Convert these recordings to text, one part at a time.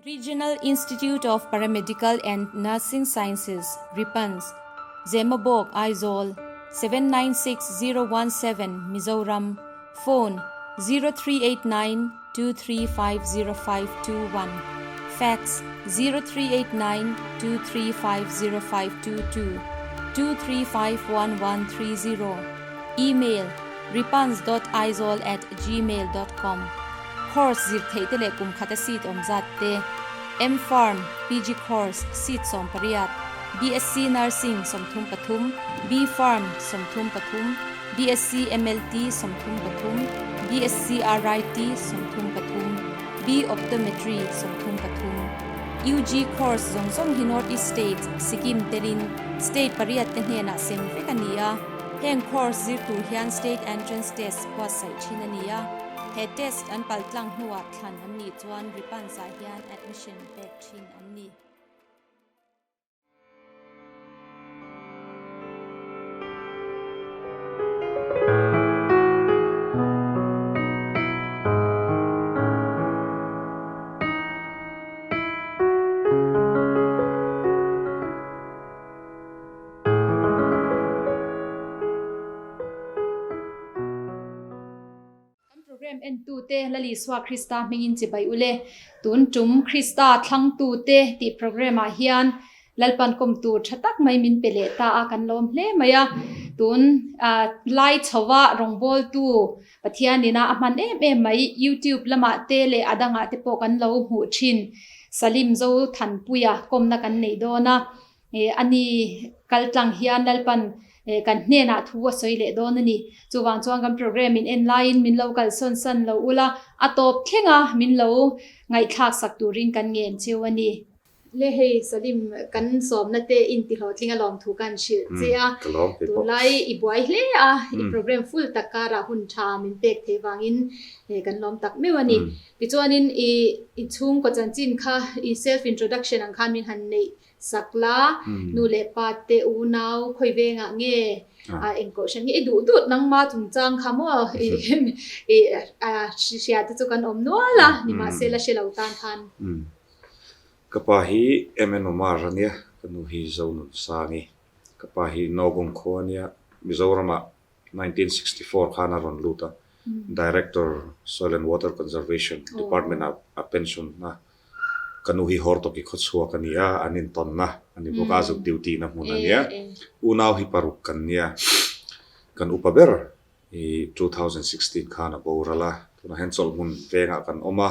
Regional Institute of Paramedical and Nursing Sciences, RIPANS, Zemabawk, Aizawl, 796017, Mizoram, Phone, 0389 2350521, Fax, 0389 2350522, 2351130, Email, ripans.aizawl@gmail.com Course zir theih te leh kum khata seat awm zat te, M-Pharm, PG Course, seat 18, BSc Nursing 33, B-Pharm 33, BSc MLT 33, BSc RIT 33, B-Optometry 33. UG Course zawng zawng hi North East State, Sikkim telin state pariat te hnenah sem vek a ni a. Heng course zir tur hian State Entrance Test buatsaih thin a ni a. He test an pal tlang hnuah thlan an nih chuan Ripans-ah hian admission pek thin an ni. Kan program entute Lalisua Krista hmingin chibai ule. Tun tum Krista thlangtute tih program ah hian Lalpan kawm tur tha tak mai min pe leh ta a, kan lawm hle mai a. Tun lai chhova rawngbawltu Pathian ina a hman em em mai YouTube lamah te leh a dangah te pawh kan lo hmuh thin Salim Zothanpuia kawmna kan neih dawn a. A ni kal tlang hian Lalpan kan hnenah thu a sawi leh dawn a ni. Chuvang chuan kan program in en laiin min lo kalsawn san lo ula, a tawp thleng a min lo ngaihthlak sak turin kan ngen cheu a ni. Le hei Salim kan sawmna te in ti hlawhtling a lawm thu kan hrilh che a, tunlai i buai hle a, i program full tak karah hun tha min pek theih vangin kan lawm tak meuh a ni. Tichuanin i chhungkaw chanchin kha i self introduction ang khan min han neih Sak la, nu leh pa te unau khawi vengah nge a engkawh hran nge i duh dut nangma chungchang kha maw i hria te chu kan awm nual a, nimahse la hre lo tan khan. Ka pa hi MN Omar a nia, ka nu hi Zonunsangi. Ka pa hi Nogong khua a nia, Mizoramah 1964 khan a rawn lut a, Director Soil and Water Conservation Department ah a pension a, ka nu hi Hortoki khawchhuak a ni a, an intawnna a ni bawk a, zuk duty na hmun a nia. Unau hi paruk kan nia, kan upa ber hi 2016 khan a boral a, tunah hian chawlhhmun vengah kan awm a,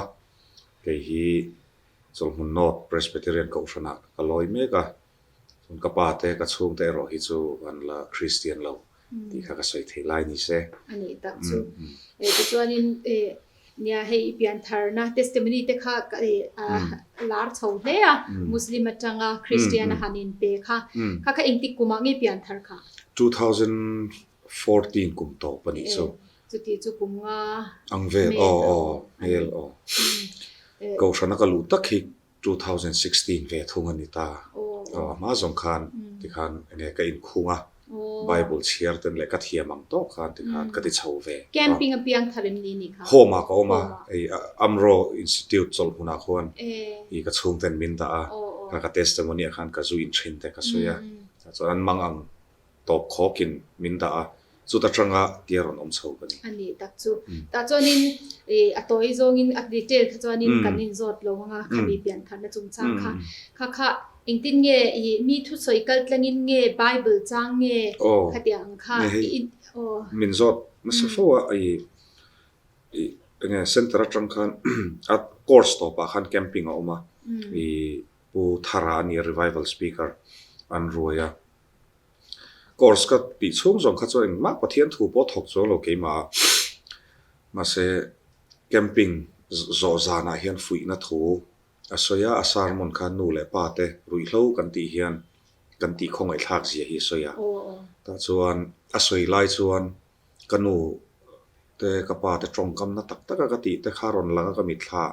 kei hi chawlhhmun North Presbyterian Kohhranah ka lawi mek a. Chuan ka pa te, ka chhungte erawh hi chu an la Kristian lo tih kha ka sawi theih lai ni se. A nih tak chu. Tichuanin nia hei i piantharna testimony te kha lar chho hle a, Muslim atanga Kristian a han inpe kha. Kha kha engtik kumah nge pianthar kha? 2014 kum tawp a nih chu. Chuti chu kum nga Ang vel aw aw hmel aw. Kohhrana ka luh tak hi 2016 ve thung a ni ta. Aw a hma zawng khan tikhan enge ka inkhung a, Bible chhiar ten leh ka thiam ang tawk khan tikhan ka ti chho ve. Camping apiang thar em ni nih kha? Home ah ka awm a, hei Amro Institute chawlh hmunah khuan i ka chhungten min dah a, kha ka testimony ah khan ka zu inthin te ka sawi a, chuan an mang ang tawp khawkin min dah a, chuta tanga tia rawn awm chho ka ni. A nih tak chu. Tah chuanin ih a tawi zawngin a detail kha chuanin kan inzawt lo ang a, khami pian tharna chungchang kha. Kha kha engtin nge ih mi thusawi kal tlangin nge Bible chang nge khatiang ang kha i aw. Min zawt nasa fo a ih ih enge center atang khan a course tawpah khan camping a awm a ih Pu Thara a ni a revival speaker an ruai a. Course ka tih chhung zawng kha chuan engmah Pathian thu pawh thawk chuang lo keimah a. Mahse camping zawh zanah hian fuihna thu a sawi a, a sermon kha nu leh pa te ruihhlo kan tih hian kan tih khawngaihthlak zia hi a sawi a. Tah chuan a sawi lai chuan ka nu te ka pa te tawngkamna tak taka ka tih te kha rawn lang a ka mitthla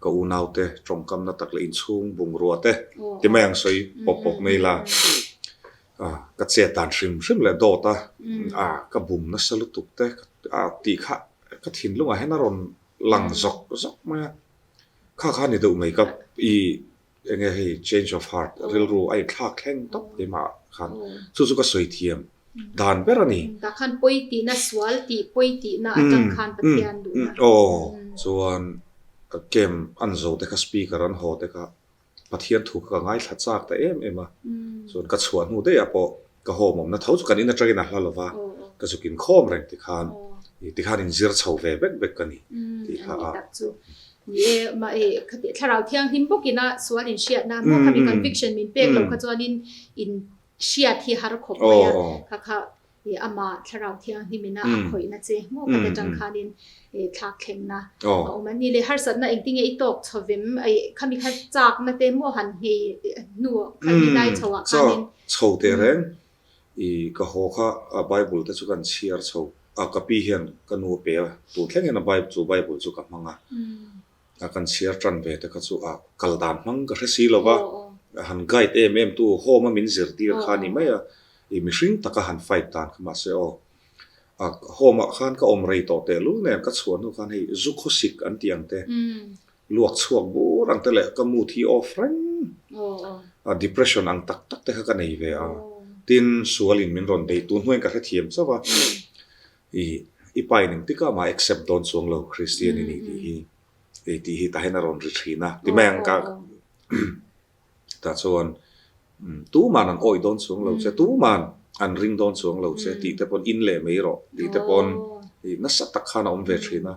ka unau te tawngkamna tak leh inchhung bungrua te ti mai ang sawi pawp pawp mai ila ka chet dan hrim hrim leh dawt a ka bum nasa lutuk te tih kha ka thinlungah hian a rawn lang zawk zawk mai a. Kha kha ni deuh mai ka i enge hei change of heart rilru a inthlak thleng tawp keimah khan chu chu ka sawi thiam dan ber a ni. Tah khan pawi tihna sual tih pawi tihna atang khan Pathian duhna. Aw chuan camp an zo te kha speaker an haw te kha Pathian thu kha ka ngaithla chak ta em em a, chuan ka chhuah hnu daih ah pawh ka home awmna tho chu kan in atangin a hla lo va, ka zuk inkhawm reng tikhan tikhan inzir chho ve vek vek ka ni tih kha a. Ni e, mah e khati thlarau thianghlim bawkin a sual inhriatna maw khami conviction min pek loh kha chuanin in hriat hi har khawp mai a, kha kha I amah Thlarau Thianghlim ina a khawihna che maw ka ti atang khanin thlak thlengna a awm a ni le. Harsatna engtinge i tawk chho vem? Khami kha chakna te maw han nghei hnu khami lai chho ah khanin. Chak chho teh reng i ka haw kha a Bible te chu kan chhiar chho a, ka pi hian ka nu a pe a, tun thleng hian a Bible chu Bible chu ka hmang a. A kan chhiar tan ve te kha chu a kal dan hmang ka hre si lo va, a han guide em em tu home a min zirtir kha a ni mai a, i mihring taka han fight dan kha mahse aw. A home ah khan ka awm rei tawh tehlul nen ka chhuah hnu khan hei zu khawsik an tih ang te, luak chhuak bur ang te leh ka mood hi off reng a, depression ang tak tak te kha ka nei ve a, tin sual in min rawn bei tun hnuaiin ka hrethiam chauh a. I i pa in engtik ah mah accept dawn chuang lo Christian i ni tih hi i tih hi tahin a rawn ri thin a ti mai ang ka tah chuan tuman an awih dawn chuang lo che tuman an ring dawn chuang lo che tih te pawn in leh mai rawh tih te pawn i nasa tak khan a awm ve thin a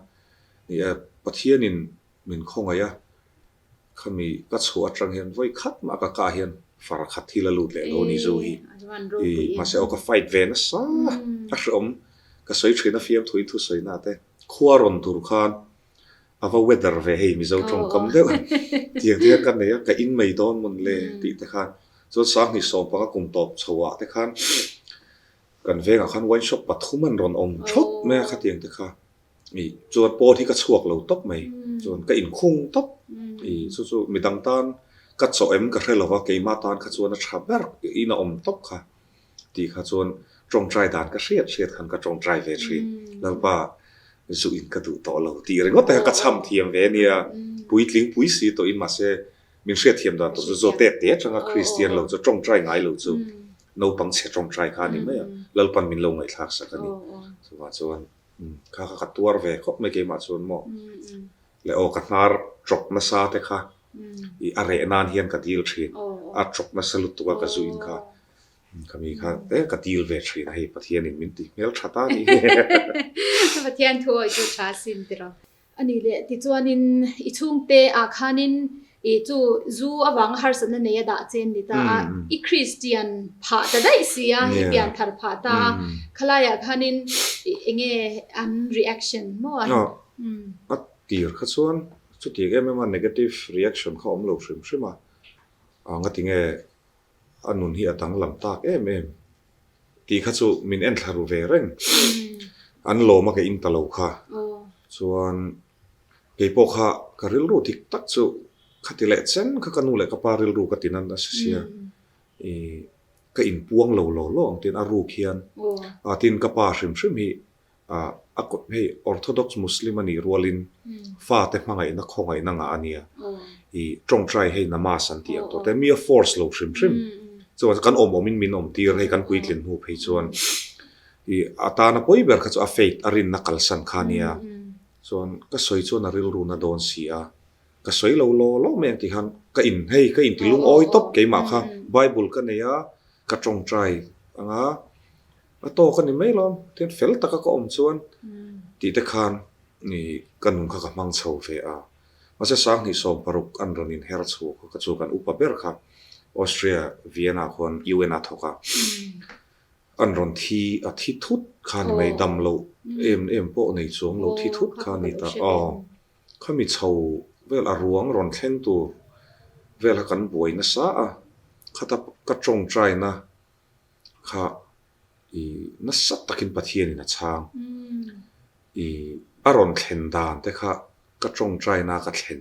ni e Pathian in min khawngaih a Khami ka chhuah atang hian vawi khat mah ka kah hian far khat hi la lut leh lo ni zu hi. I mahse aw ka fight ve nasa a hreawm ka sawi thin a fiamthu in thusawi na te khua rawn tur khan a va weather ve hei Mizo tawngkam deuh tiang te hian ka nei a ka in mai dawn mawn le tih te khan chuan sanghnih sawmpanga kum tawp chho ah te khan kan vengah khan wine shop pathum an rawn awm thawt mai a khatiang te kha. I chuan pawn hi ka chhuak lo tawp mai. Chuan ka inkhung tawp. I chu chu midang tan ka chawh em ka hre lo va, keimah tan kha chuan a tha ber in a awm tawp kha tih kha chuan tawngtai dan ka hriat hriat khan ka tawngtai ve thin. Lalpa zu in ka duh tawh lo tih ringawt te kha ka cham thiam ve ania. Puitling pui si tawhin mahse min hriatthiam dan tawh chu zawt tet te atanga Kristian lo chu tawngtai ngai lo chu naupang chhe tawngtai kha a ni mai a. Lalpan min lo ngaihthlak sak a ni. Chuvang chuan Kha kha ka tuar ve khawp mai keimah chuan maw le aw ka hnar tawp nasa te kha i a reh nan hian ka dil thin a tawp nasa lutuk a ka zu in kha ka mi kha te ka dil ve thin a hei Pathian in min ti hmel tha ta ni. Pathian thu awih chu tha sin tiraw. A ni leh, tichuanin i chhungte ah khanin i chu zu avanga harsatna nei a dah che ni ta a, i Kristian phah ta daih si a, i pian thar phah ta a, khalaiah khanin enge an reaction maw an. A tir kha chuan chutiang em em a negative reaction kha awm lo hrim hrim a, ngatinge a nun hi a danglam tak em em tih kha chu min en thla ru ve reng. An lawm a ka in ta lo kha. Chuan kei pawh kha ka rilru dik tak chu khati leh chen kha ka nu leh ka pa rilru ka ti nan a si sia. I ka inpuang lo lo lo ang tin a ruk hian a tin ka pa hrim hrim hi A hei Orthodox Muslim a nih rualin fate hmangaihna khawngaihna ngah a nia. I tawngtai hei namaz an tih ang tawh te mi a force lo hrim hrim. Chuan kan awm awmin min awm tir hei kan puitlin hnu phei chuan i a tana pawi ber kha chu a faith a rinna kalsan kha a nia. Chuan ka sawi chuan a rilru na dawn si a. Ka sawi lo law law mai ang tih khan ka in hei ka inti lungawi tawp keimah kha Bible ka nei a ka tawngtai anga A tawk a ni mai lawm, tian fel taka ka awm chuan tih te khan ka nun kha ka hmang chho ve a. Mahse 2016 an rawn inher chhuak kha chu kan upa ber kha Austria, Vienna khuan UN a thawk a. An rawn thi, a thi thut kha ni mai, dam loh em em pawh nei chuang lo thi thut kha a ni ta. Aw, khami chho vel a ruang rawn thleng tur vel kha kan buai nasa a, khata ka tawngtaina Kha i nasa takin Pathianin a chhang. I a rawn thlen dan te kha ka tawngtaina ka thlen.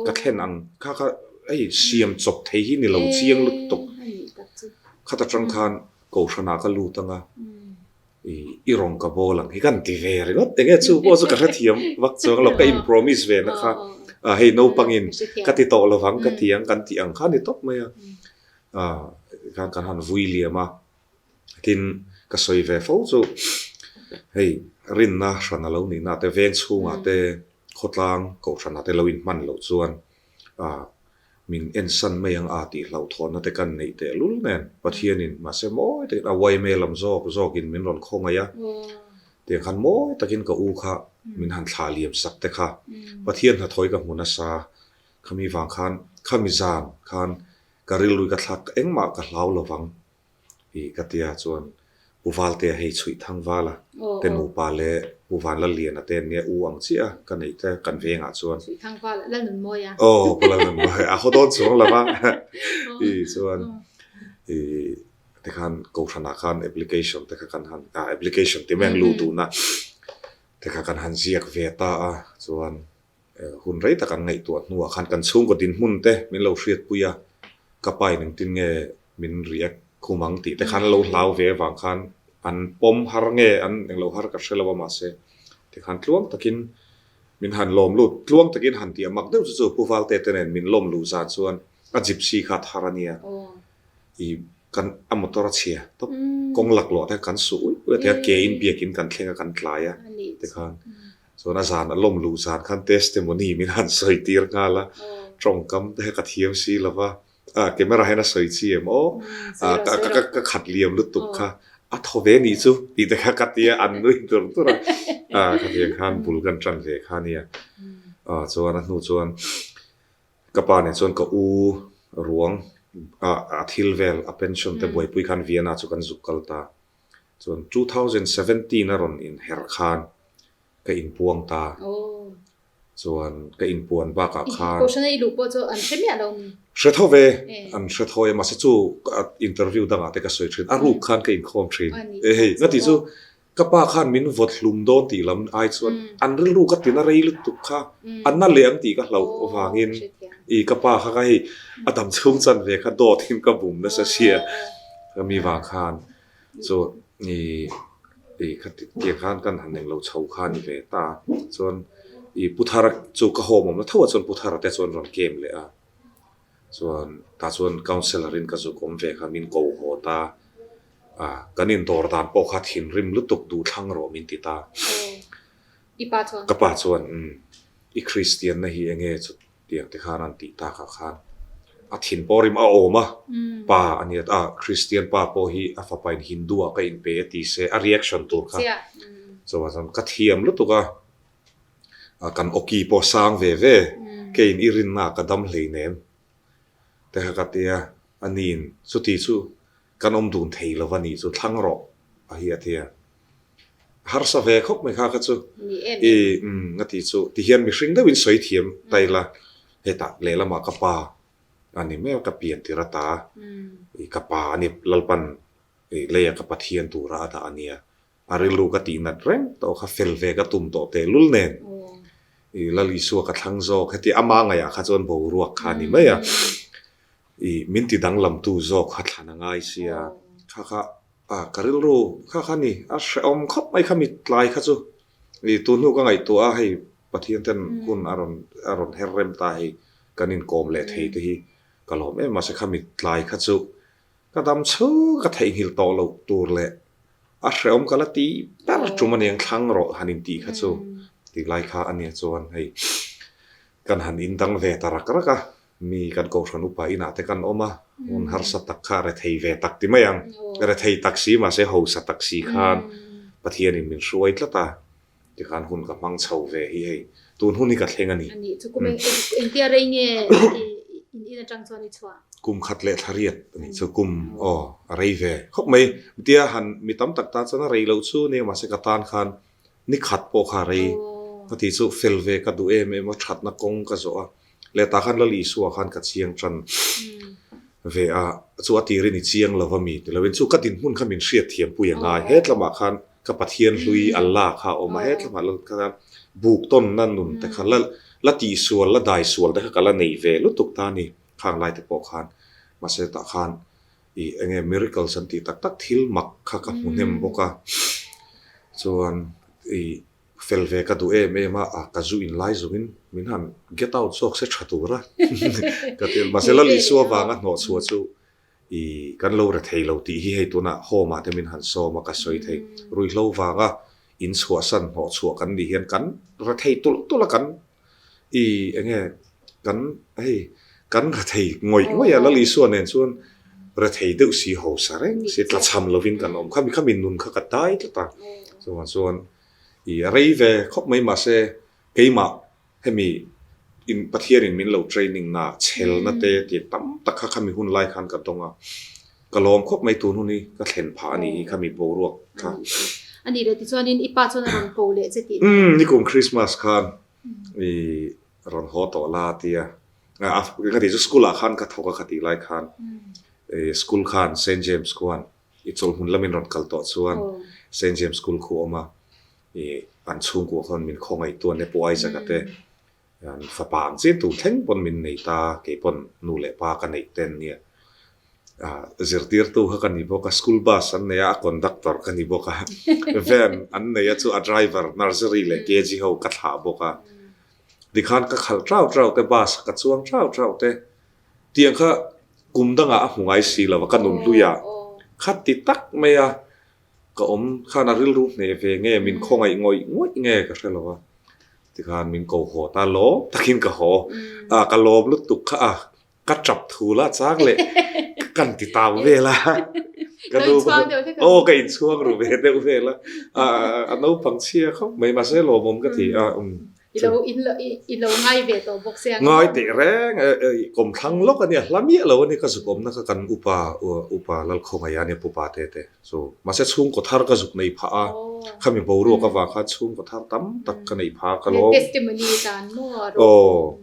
Ka thlen ang kha kha hei siam chawp thei hi ni lo chiang lutuk. Khat atang khan Kohhranah ka lut anga i i rawn ka bawl ang hi ka han ti ve ringawt. Enge chu pawh chu ka hrethiam vak chuang lo ka in promise ve na kha. A hei naupangin ka ti tawh lovang ka ti ang kan tih ang kha a ni tawp mai a. A khan kan han vui liam a. Tin, ka sawi ve fo chu hei rinna hran a lo nihna te veng chhungah te khawtlang kohhranah te lo inhman loh chuan a min ensan mai ang a tih hlauhthawnna te kan neih tehlul nen Pathianin mahse mawi takin a uaime lam zawk zawkin min rawn khawngaih a, tiang khan mawi takin ka u kha min han thlah liam sak te kha Pathian hnathawih ka hmu nasa khami vang khan khami zan khan ka rilru ka thlak engmah ka hlau lovang. I ka tia chuan Pu Valtea hei chhuih thang val a, te nupa leh Pu Vanlalliana te an nia u ang chiah a ka neih te kan vengah chuan. Chhuih thang val a, Lalnunmawi a. Aw Pu Lalnunmawi a haw dawn chuang lo va. I chuan i tikhan Kohhranah khan application te kha kan han ah application ti mai ang luh duhna te kha kan han ziak ve ta a chuan Hun rei tak an ngaihtuah hnuah khan kan chhungkaw dinhmun te min lo hriatpui a, ka pa in engtin nge min react khum ang tih te khan lo hlau ve avang khan an pawm har nge an englo har ka hre lo a mahse tikhan tluang takin min han lawm lut tluang takin han tih a mak deuh chu chu Pu Valte te nen min lawm luh zan chuan a gypsy kha a thar a nia i kan a motor a chhia tawp kawng laklawh te kan suh uih uih a tia ke in biakin kan thleng a kan tlai a tikhan Chuan a zan a lawm luh zan khan testimony min han sawi tir nghal a, tawngkam te ka thiam si lo va, ah camera hian a sawi chi em aw, ah ka ka ka khat liam lutuk kha a thaw ve nih chu tih te kha ka ti a, an nui dur dur a, ah khatiang khan bul kan tan ve kha nia, ah chuan a hnu chuan ka pa nen chuan ka u ruang ah a thil vel a pension te buaipui khan Vienna chu kan zuk kal ta, chuan 2017 a rawn inherh khan ka inpuang ta. Chuan ka inpuan bakah khan. Kohhran a i luh pawh chu an hre miah lo mi? Hre tho ve, an hre tho e, mahse chu interview dangah te ka sawi thin, a ruk khan ka inkhawm thin. E hei, nga tih chu ka pa khan min vawt hlum dawn tih lam ai chuan an rilru ka tina rei lutuk kha a na leh ang tih ka hlauh avangin i ka pa kha ka hei a dam chhung chan ve kha dawt in ka bum nasa sia ka mi vang khan. Chu i i khati tiang khan kan han englo chho kha a ni ve ta a, chuan i Pu Thara chu ka home awmna tho ah chuan Pu Thara te chuan rawn game leh a, chuan tah chuan councellor in ka zuk awm ve kha min ko haw ta a, kan indawr dan pawh kha thinrim lutuk duh thlang rawh min ti ta. Ka pa chuan umm i Kristian na hi enge chu Tiang te khan an tih takah khan a thin pawh rim a awm a, pa a nia a, Christian pa pawh hi a fapa in Hindu ah ka inpe a ti se a reaction tur kha chuvang chuan ka thiam lutuk a, kan awki pawh sang ve ve, keiin i rinna ah ka dam hleinem te kha ka ti a, a niin chuti chu kan awm dun thei lo va nih chu thlang rawh a hi a ti a. Harsa ve khawp mai kha kha chu i umm a ti chu ti hian mihring deuhin sawi thiam ta ila hetah lehlamah ka pa a ni mai a ka pian tir ata i ka pa a ni Lalpan i leia ka Pathian tura a dah a nia a rilru ka tih nat reng tawh kha fel ve ka tum tawh tehlul nen i Lal Isua ka thlang zawk heti ama ngaihah kha chuan boruak kha a ni mai a i min ti danglamtu zawk kha thlan a ngai sia kha kha A, ka rilru kha kha ni, a hrehawm khawp mai kha mit tlai kha chu. I tun hnu ka ngaihtuah a, hei Pathian ten hun a rawn a rawn her rem ta hei kan inkawm leh thei te hi ka lawm em mahse kha mit tlai kha chu ka dam chhung ka theihnghilh tawh loh tur leh a hrehawm ka la ti ber tum a niang thlang rawh han intih kha chu tih lai kha a nia chuan hei kan han indang ve ta rak rak a. Mi kan Kohhran upa inah te kan awm a, hun harsa tak kha rethei ve tak ti mai ang. Rethei tak si mahse hausa tak si khan Pathianin min hruai tlat a, tikhan hun ka hmang chho ve hi hei tun hun hi ka thleng a ni. A nih chu kum engtia rei nge in in atang chuan i chhuah? Kum khat leh thla riat a nih chu kum aw a rei ve khawp mai. Tia han mi tam tak tan chuan a rei loh chu nia mahse ka tan khan ni khat pawh kha a rei ka tih chu fel ve ka duh em em a thatna kawng ka zawh a. Leh tah khan Lal Isua khan ka chiang tan ve a, chu a tirin i chiang lo va mi ti lovin chu ka dinhmun kha min hriat thiam pui a ngai. He tlamah khan ka Pathian hlui Allah kha a awm a, he tlamah Lal kha buk tawnna nun te kha la la tihsual la daisual te kha ka la nei ve lutuk ta a ni khang lai te pawh khan. Mahse tah khan i eng nge miracles an tih tak tak thil mak kha ka hmu hnem bawk a, chuan i. Fel ve ka duh em em a, a ka zu in lai zawngin min han get out zawk se tha tur a ka ti a. Mahse Lal Isua vanga hnawh chhuah chu i kan lo re thei lo tih hi hei tunah home ah te min han sawm a ka sawi thei. Ruihhlo vanga in chhuahsan hnawh chhuah kan nih hian kan re thei tulh tulh a kan I enge kan hei kan rethei ngawih ngawih a Lal Isua nen chuan rethei deuh si hausa reng si tlachham lovin kan awm khami khami nun kha ka dai tlat a chuvang chuan i a rei ve khawp mai mahse keimah hemi in Pathian in min lo training na chhelna te tih tam tak kha khami hun lai khan ka dawng a ka lawm khawp mai tun hun hi ka thlen phah a nih hi khami boruak kha. A nih leh tichuanin i pa chuan a rawn ko leh che tih. Umm nikum Christmas khan I rawn haw tawh la tia. Ka tih chu school ah khan ka thawk a ka tih lai khan school khan Saint James khuan i chawlhmun lamin rawn kal tawh chuan Saint James school khu a awm a, i an chhungkua khawn min khawngaih tu an e Pu Isaac a te an fapa ang chiah tur thleng pawn min nei ta kei pawn nu leh pa ka neih te an nia. Zirtirtu kha ka ni bawk a, school bus an nei a, a conductor ka ni bawk a, van an nei a chu a driver nursery leh KG ho ka thlah bawk a. Tikhan ka khalh trau trau te, bus ka chuang trau trau te, tiang kha kum dangah a hmu ngai si lo a, ka nun hlui a, kha ti tak mai a, ka awm khan a rilru hneh ve nge, min khawngaih ngawih ngawih nge ka hre lo a. Tikhan min ko haw ta lawm takin ka haw a, ka lawm lutuk kha a. Ka tap thu la chang leh kan ti tau vel a. Ka nu aw ka inchhuang ru ve deuh vel a. A naupang chhia khawp mai mahse lawmawm ka ti a. I lo i lo ngai ve tawh bawk sia. Ngai teh reng kawmthlang lawk a nia hla miah lo a ni ka zuk awmna kha kan upa upa Lalkhawngaih a nia pupa te te chu mahse chhungkaw thar ka zuk nei phah a khami boruak avang khan chhungkaw thar tam tak ka nei phah a ka lawm. Testimony tan maw a rawh.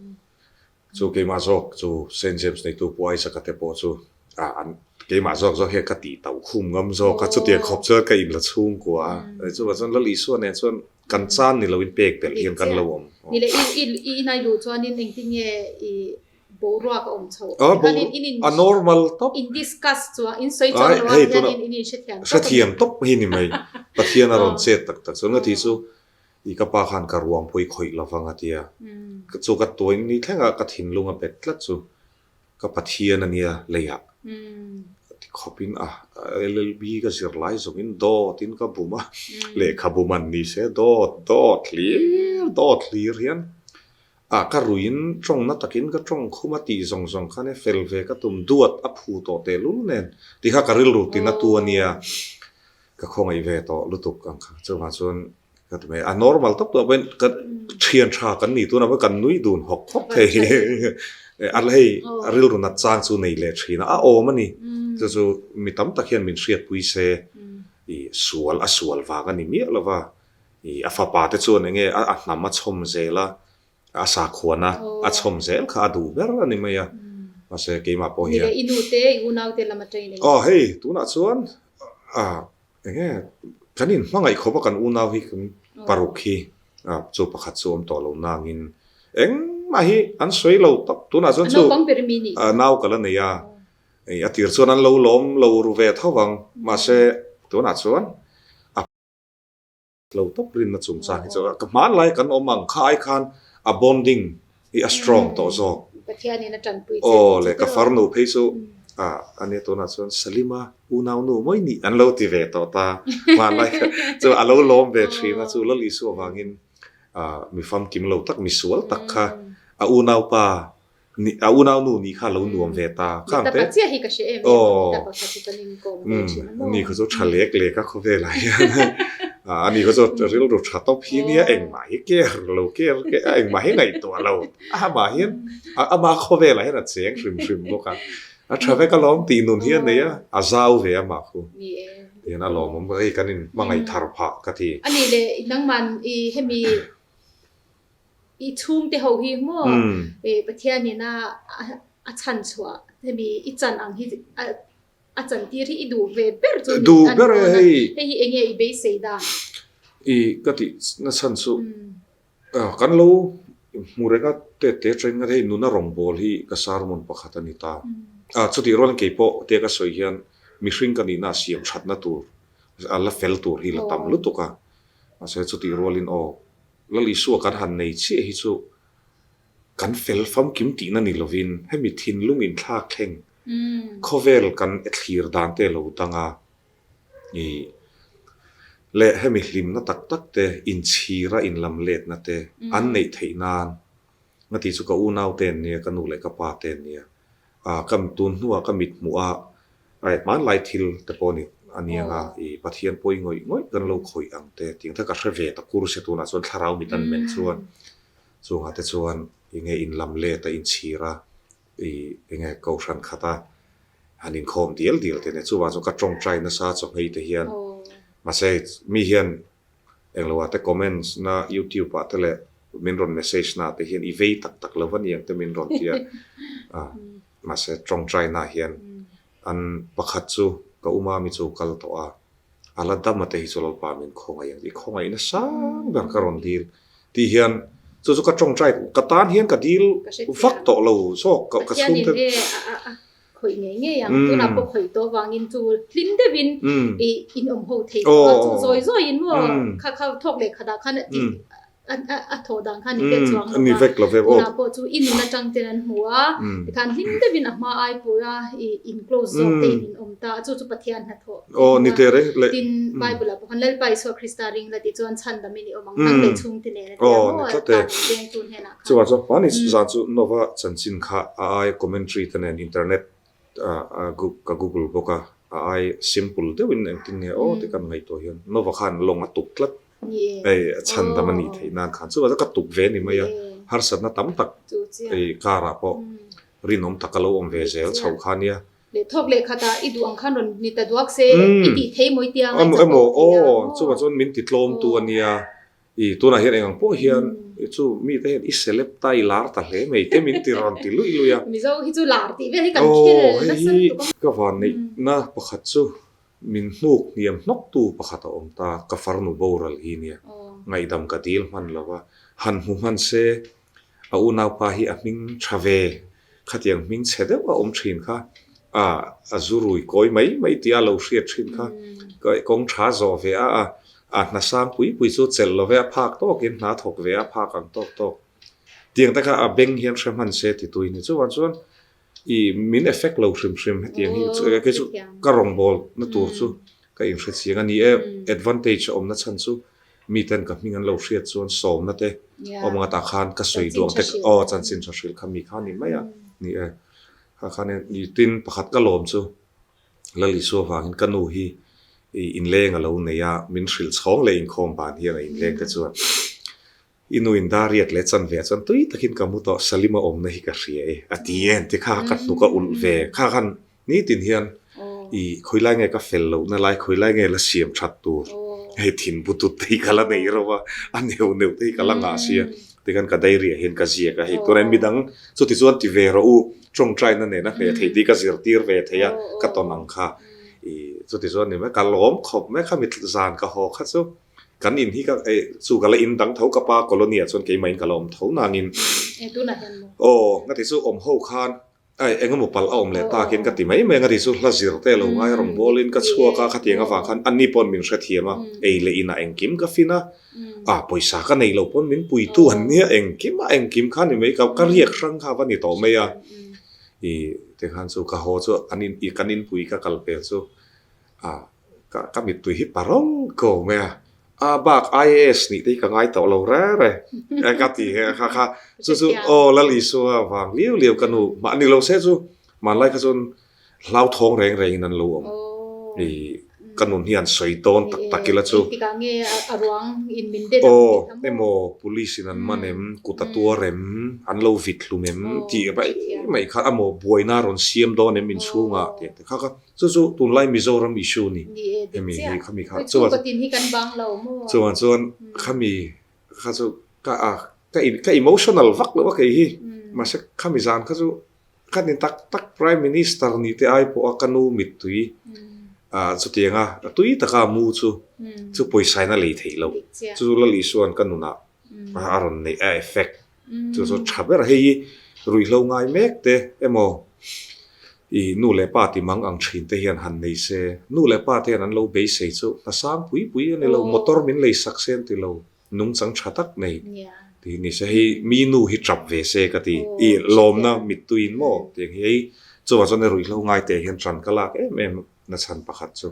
Chu keimah zawk chu Saint James neitu Pu Isaac-a te pawh chu an keimah zawk zawk hian ka tih tauh khum ngam zawk a, chutiang khawp chuan ka inla chhungkua a. Chuvang chuan Lal Isua nen chuan kan chan ni loin pek belh hian kan lo awm. Ni le, i inai luh chuanin engtin nge i boruak a awm chhoh? A normal tawp. In discuss chuan, in sawi chuan lo a hianin in inhrethiam tawp. Hrethiam tawp hi ni mai. Pathian a rawn chet tak tak chuan nga tih chu I ka pa khan ka ruang pawh i khawih lo vang a ti a. Chu ka tuain ni thlengah ka thinlung a bet tlat chu ka Pathian a nia leiah ka ti khawpin a LLB ka zir lai zawngin dawtin ka bum a, lehkhabu man ni se dawt dawt hlir dawt hlir hian a ka ruiin tawngna takin ka tawng khum a tih zawng zawng khan e fel ve ka tum duat a phu tawh tehlul nen ti kha ka rilru tina tu a nia. Ka khawngaih ve tawh lutuk ang kha. Chuvang chuan ka ti mai, a normal tawp tawh pawhin ka thian tha kan nih tunah pawh kan nui dun hawk hawk thei. A hei a rilru nat chang chu nei leh thin a, a awm a ni. Chu chu mi tam tak hian min hriatpui se i sual a sual vang a ni miah lo va, i a fapa te chuan eng nge a hnam a chhawm zel a, A sakhuana a chhawm zel kha a duh ber a ni mai a, mahse keimah pawh hian. Nile i nu te, i unau te lam atangin eng. Aw hei, tunah chuan a eng nge kan inhmangaih khawp a kan unau hi kan paruk hi chu pakhat chu awm tawh lo nangin engmah hi an sawi lo tawp tunah chuan chu nau ka la nei a, a tir chuan an lo lawm lo ru ve tho vang mahse tunah chuan a. Lo tawp rinna chungchang hi chu ka hmanlai kan awm ang kha ai khan a bonding hi a strong tawh zawk. Pathianin a tanpui che Aw le ka farnu phei chu a ania tunah chuan Salima unaunu mawi nih an lo ti ve tawh ta hmanlai kha chu a lo lawm ve thin a chu Lal Isua vangin a mi famkim lo tak mi sual tak kha a unaupa Ni, a unaunu nih kha a lo nuam ve ta. Khang te. Mitapa chiah hi ka hre em em a, mitapa kha chu kan inkawm ve thin a maw? Ani kha chu tha lek lek a khawvelah hian. Ani kha chu rilru tha tawp hi nia, engmah hi care lo, care a engmah hi ngaihtuah lo. Amah hian, ama khawvelah hian a cheng hrim hrim bawk a. A tha vek alawm tih nun hi a nei a, a zau ve amah khu. Ni e. Tihian a lawmawm, hei kan inhmangaih thar phah ka ti. Ani leh nangman i hemi I chhungte ho hi maw Pathianin a a chhan chhuah hemi i chan ang hi a chan tir hi i duh ve ber chu ni Duh ber e hei. Hei hi enge i beisei dan? I ka tih na chhan chu kan lo hmu reng a te te teng a hei nuna rawngbawl hi ka sermon pakhat a ni ta. Chutih rualin keipawh tia ka sawi hian mihring ka nihna a siam thatna tur a la fel tur hi la tam lutuk a. Mahse chutih rualin aw. Lal Isua kan han nei chiah hi chu kan fel famkim tihna ni lovin hemi thinlung inthlak thleng khawvel kan thlir dan te lo dang a, ih leh hemi hlimna tak tak te inchhira inlam letna te an neih theih nan nga tih chu ka unau te an nia, ka nu leh ka pa te an nia, ah ka tun hnuah ka mit hmuh a Ai hmanlai thil te pawh ni a ni ang a, i Pathian pawi ngawih ngawih kan lo khawih ang te tih ang te ka hre ve ta kur se tunah chuan thlarau mit an men chuan chungah te chuan enge inlam let a inchhir a, i enge kohhran khat a han inkhawm dial dial te nia chuvang chuan ka tawngtai nasa chawhmei te hian mahse mi hian englo ah te comments na youtube ah te leh min rawn message na ah te hian i vei tak tak lo va ni ang te min rawn ti a, Mahse tawngtaina hian an pakhat chu ka u mami chu kal tawh a, a la dam a te hi chu Lalpa min khawngaih ang tih khawngaihna sang ber ka rawn dil tih hian chu chu ka tawngtai ka tan hian ka dil vak tawh lo zawk ka ka chhung te. Pathianin he a khawih ngei ngei ang tunah pawh khawih tawh vangin chu hlim deuhin i inawm ho thei tawh a chu zawi zawiin maw kha kha thawk leh khatah khan tih a thawh dan kha ni vek chuang lo va, tunah pawh chu i nun atang ten an hmu a, tikhan hlim deuhin a hma ai pawh a i in close zawk te in in awm ta a, chu chu Pathian hnathawh tih a tin Bible ah pawh khan Lalpa Isua Krista ring la tih chuan chhandam in i awm ang nang leh chhungte nen a ti a maw a tan vengtu hnenah khan. Chuvang chuan hmani zan chu Nova chanchin kha a ai commentary te nen internet ka google bawk a, a ai simple deuhin engtin nge aw ti kan ngaihtuah hian Nova khan lawng a tuk tlat. Hei a chhandam a nih theih nan khan chuvah chuan ka tuk ve a ni mai a, harsatna tam tak hei car ah pawh rinawm tak a lo awm ve zel chho kha nia. Leh thawk leh khatah i duh ang khan rawn ni ta duak se i tih thei mawi tia ngaih chak pawh thei a maw. Chuvah chuan min ti tlawm tu a nia, i tunah hian eng ang pawh hian chu mite hian i celeb ta i lar ta hle mai te min ti rawn ti luih luih a. Mizo hi chu lar tih vel hi kan khel nasa lutuk a. Ka vanneihna pakhat chu Min hnuk hniam hnawktu pakhat a awm ta, ka farnu boral hi nia. Ngaihdam ka dil hman lo a, han hmu hman se, a unaupa hi a hming tha ve, khatiang hming chhe deuh a awm thin kha, a a zu rui kawi mai mai tia lo hriat thin kha, kawng tha zawh ve a, a hna sang pui pui chu chelh lo ve a phak tawkin hna thawk ve a phak ang tawk tawk. Tiang te kha a beng hian hre hman se ti tui ni. Chuvang chuan I min effect lo hrim hrim hetiang hi kei chu ka rawngbâwl na tur chu ka inhre chiang a ni e. Advantage a awmna chhan chu miten ka hming an lo hriat chuan sawmna te awm ang atah khan ka sawi duh ang te aw chanchin tha hrilh kha mi kha a ni mai a ni e. Kha khan tin pakhat ka lawm chu Lal Isua vangin ka nu hi inleng a lo nei a, min hrilh chhawng leh inkhawm ban hian a inleng te chuan I nu in Dariat leh chan ve ah chuan tui takin ka mu tawh, Salima awmna hi ka hria e, a ti e, ti kha ka hnuk a ulh ve. Kha khan nitin hian i khawi lai nge ka fel lohna lai, khawi lai nge la siam that tur, hei thin butut te hi ka la nei reuh a, a neuh neuh te hi ka la ngah sia, tikhan ka diary ah hian ka ziak a, hei tunah midang chuti chuan ti ve rawh u, tawngtaina nena hmeh theih tih ka zirtir ve thei a, ka tawn ang kha i chuti chuan ni mai, ka lawm khawp mai kha mi zan ka haw kha chu. Kan in hi ka eh chu ka la in dang tho ka pa colony ah chuan keimah in ka la awm tho nangin Eh tunah hian maw? Aw nga ti chu awm ho khan ai engemaw palh a awm leh takin ka ti mai mai a nga ti chu hla zir te lo ngai rawn bawlin ka chhuak a khatiang avang khan anni pawn min hrethiam a ei leh inah engkim ka fin a ah pawisa ka neih loh pawn min puitu an nia engkim a engkim kha ni mai ka ka riak hrang kha va ni tawh mai a i tikhan chu ka haw chu an in kan inpui ka kal pel chu ah Ka ka mittui hi parol ko mai a, a bak IAS nih te hi ka ngai tawh lo reng reng e ka ti he kha kha chu chu aw Lal Isua vang liu liu ka nu mahni lo se chu hmanlai kha chuan hlauthawng reng reng in an lo awm i ka nun hi an sawi dawn tak tak ila chu aw emaw police in an man em kut a tuar em an lo vit hlum em tih mai mai kha emaw buaina rawn siam dawn em inchhungah tih ang te kha kha Chu chu tunlai Mizoram issue ni. Hemi hi khami kha chuan chuan chuan khami kha chu ka a ka ka emotional vak loh a kei hi mahse khami zan kha chu ka ni tak tak Prime Minister ni te ai pawh a ka nu mittui ah chutiang a tui taka mu chu chu pawisa in a lei theih loh chu chu Lal Isua'n ka nunah a rawn neih a effect. Chu chu tha ber hei hi ruihhlo ngai mek te emaw i nu leh pa ti mang ang thin te hian han nei se, nu leh pa te hian an lo beisei chu hna sang pui pui a ni lo, motor min lei sak se an ti lo. Nungchang tha tak nei tih ni se hei mi nu hi tap ve se ka ti i lawmna mittuiin maw tiang hi hei chuvang chuan ruihhlo ngai te hian tan ka lak em em na chhan pakhat chu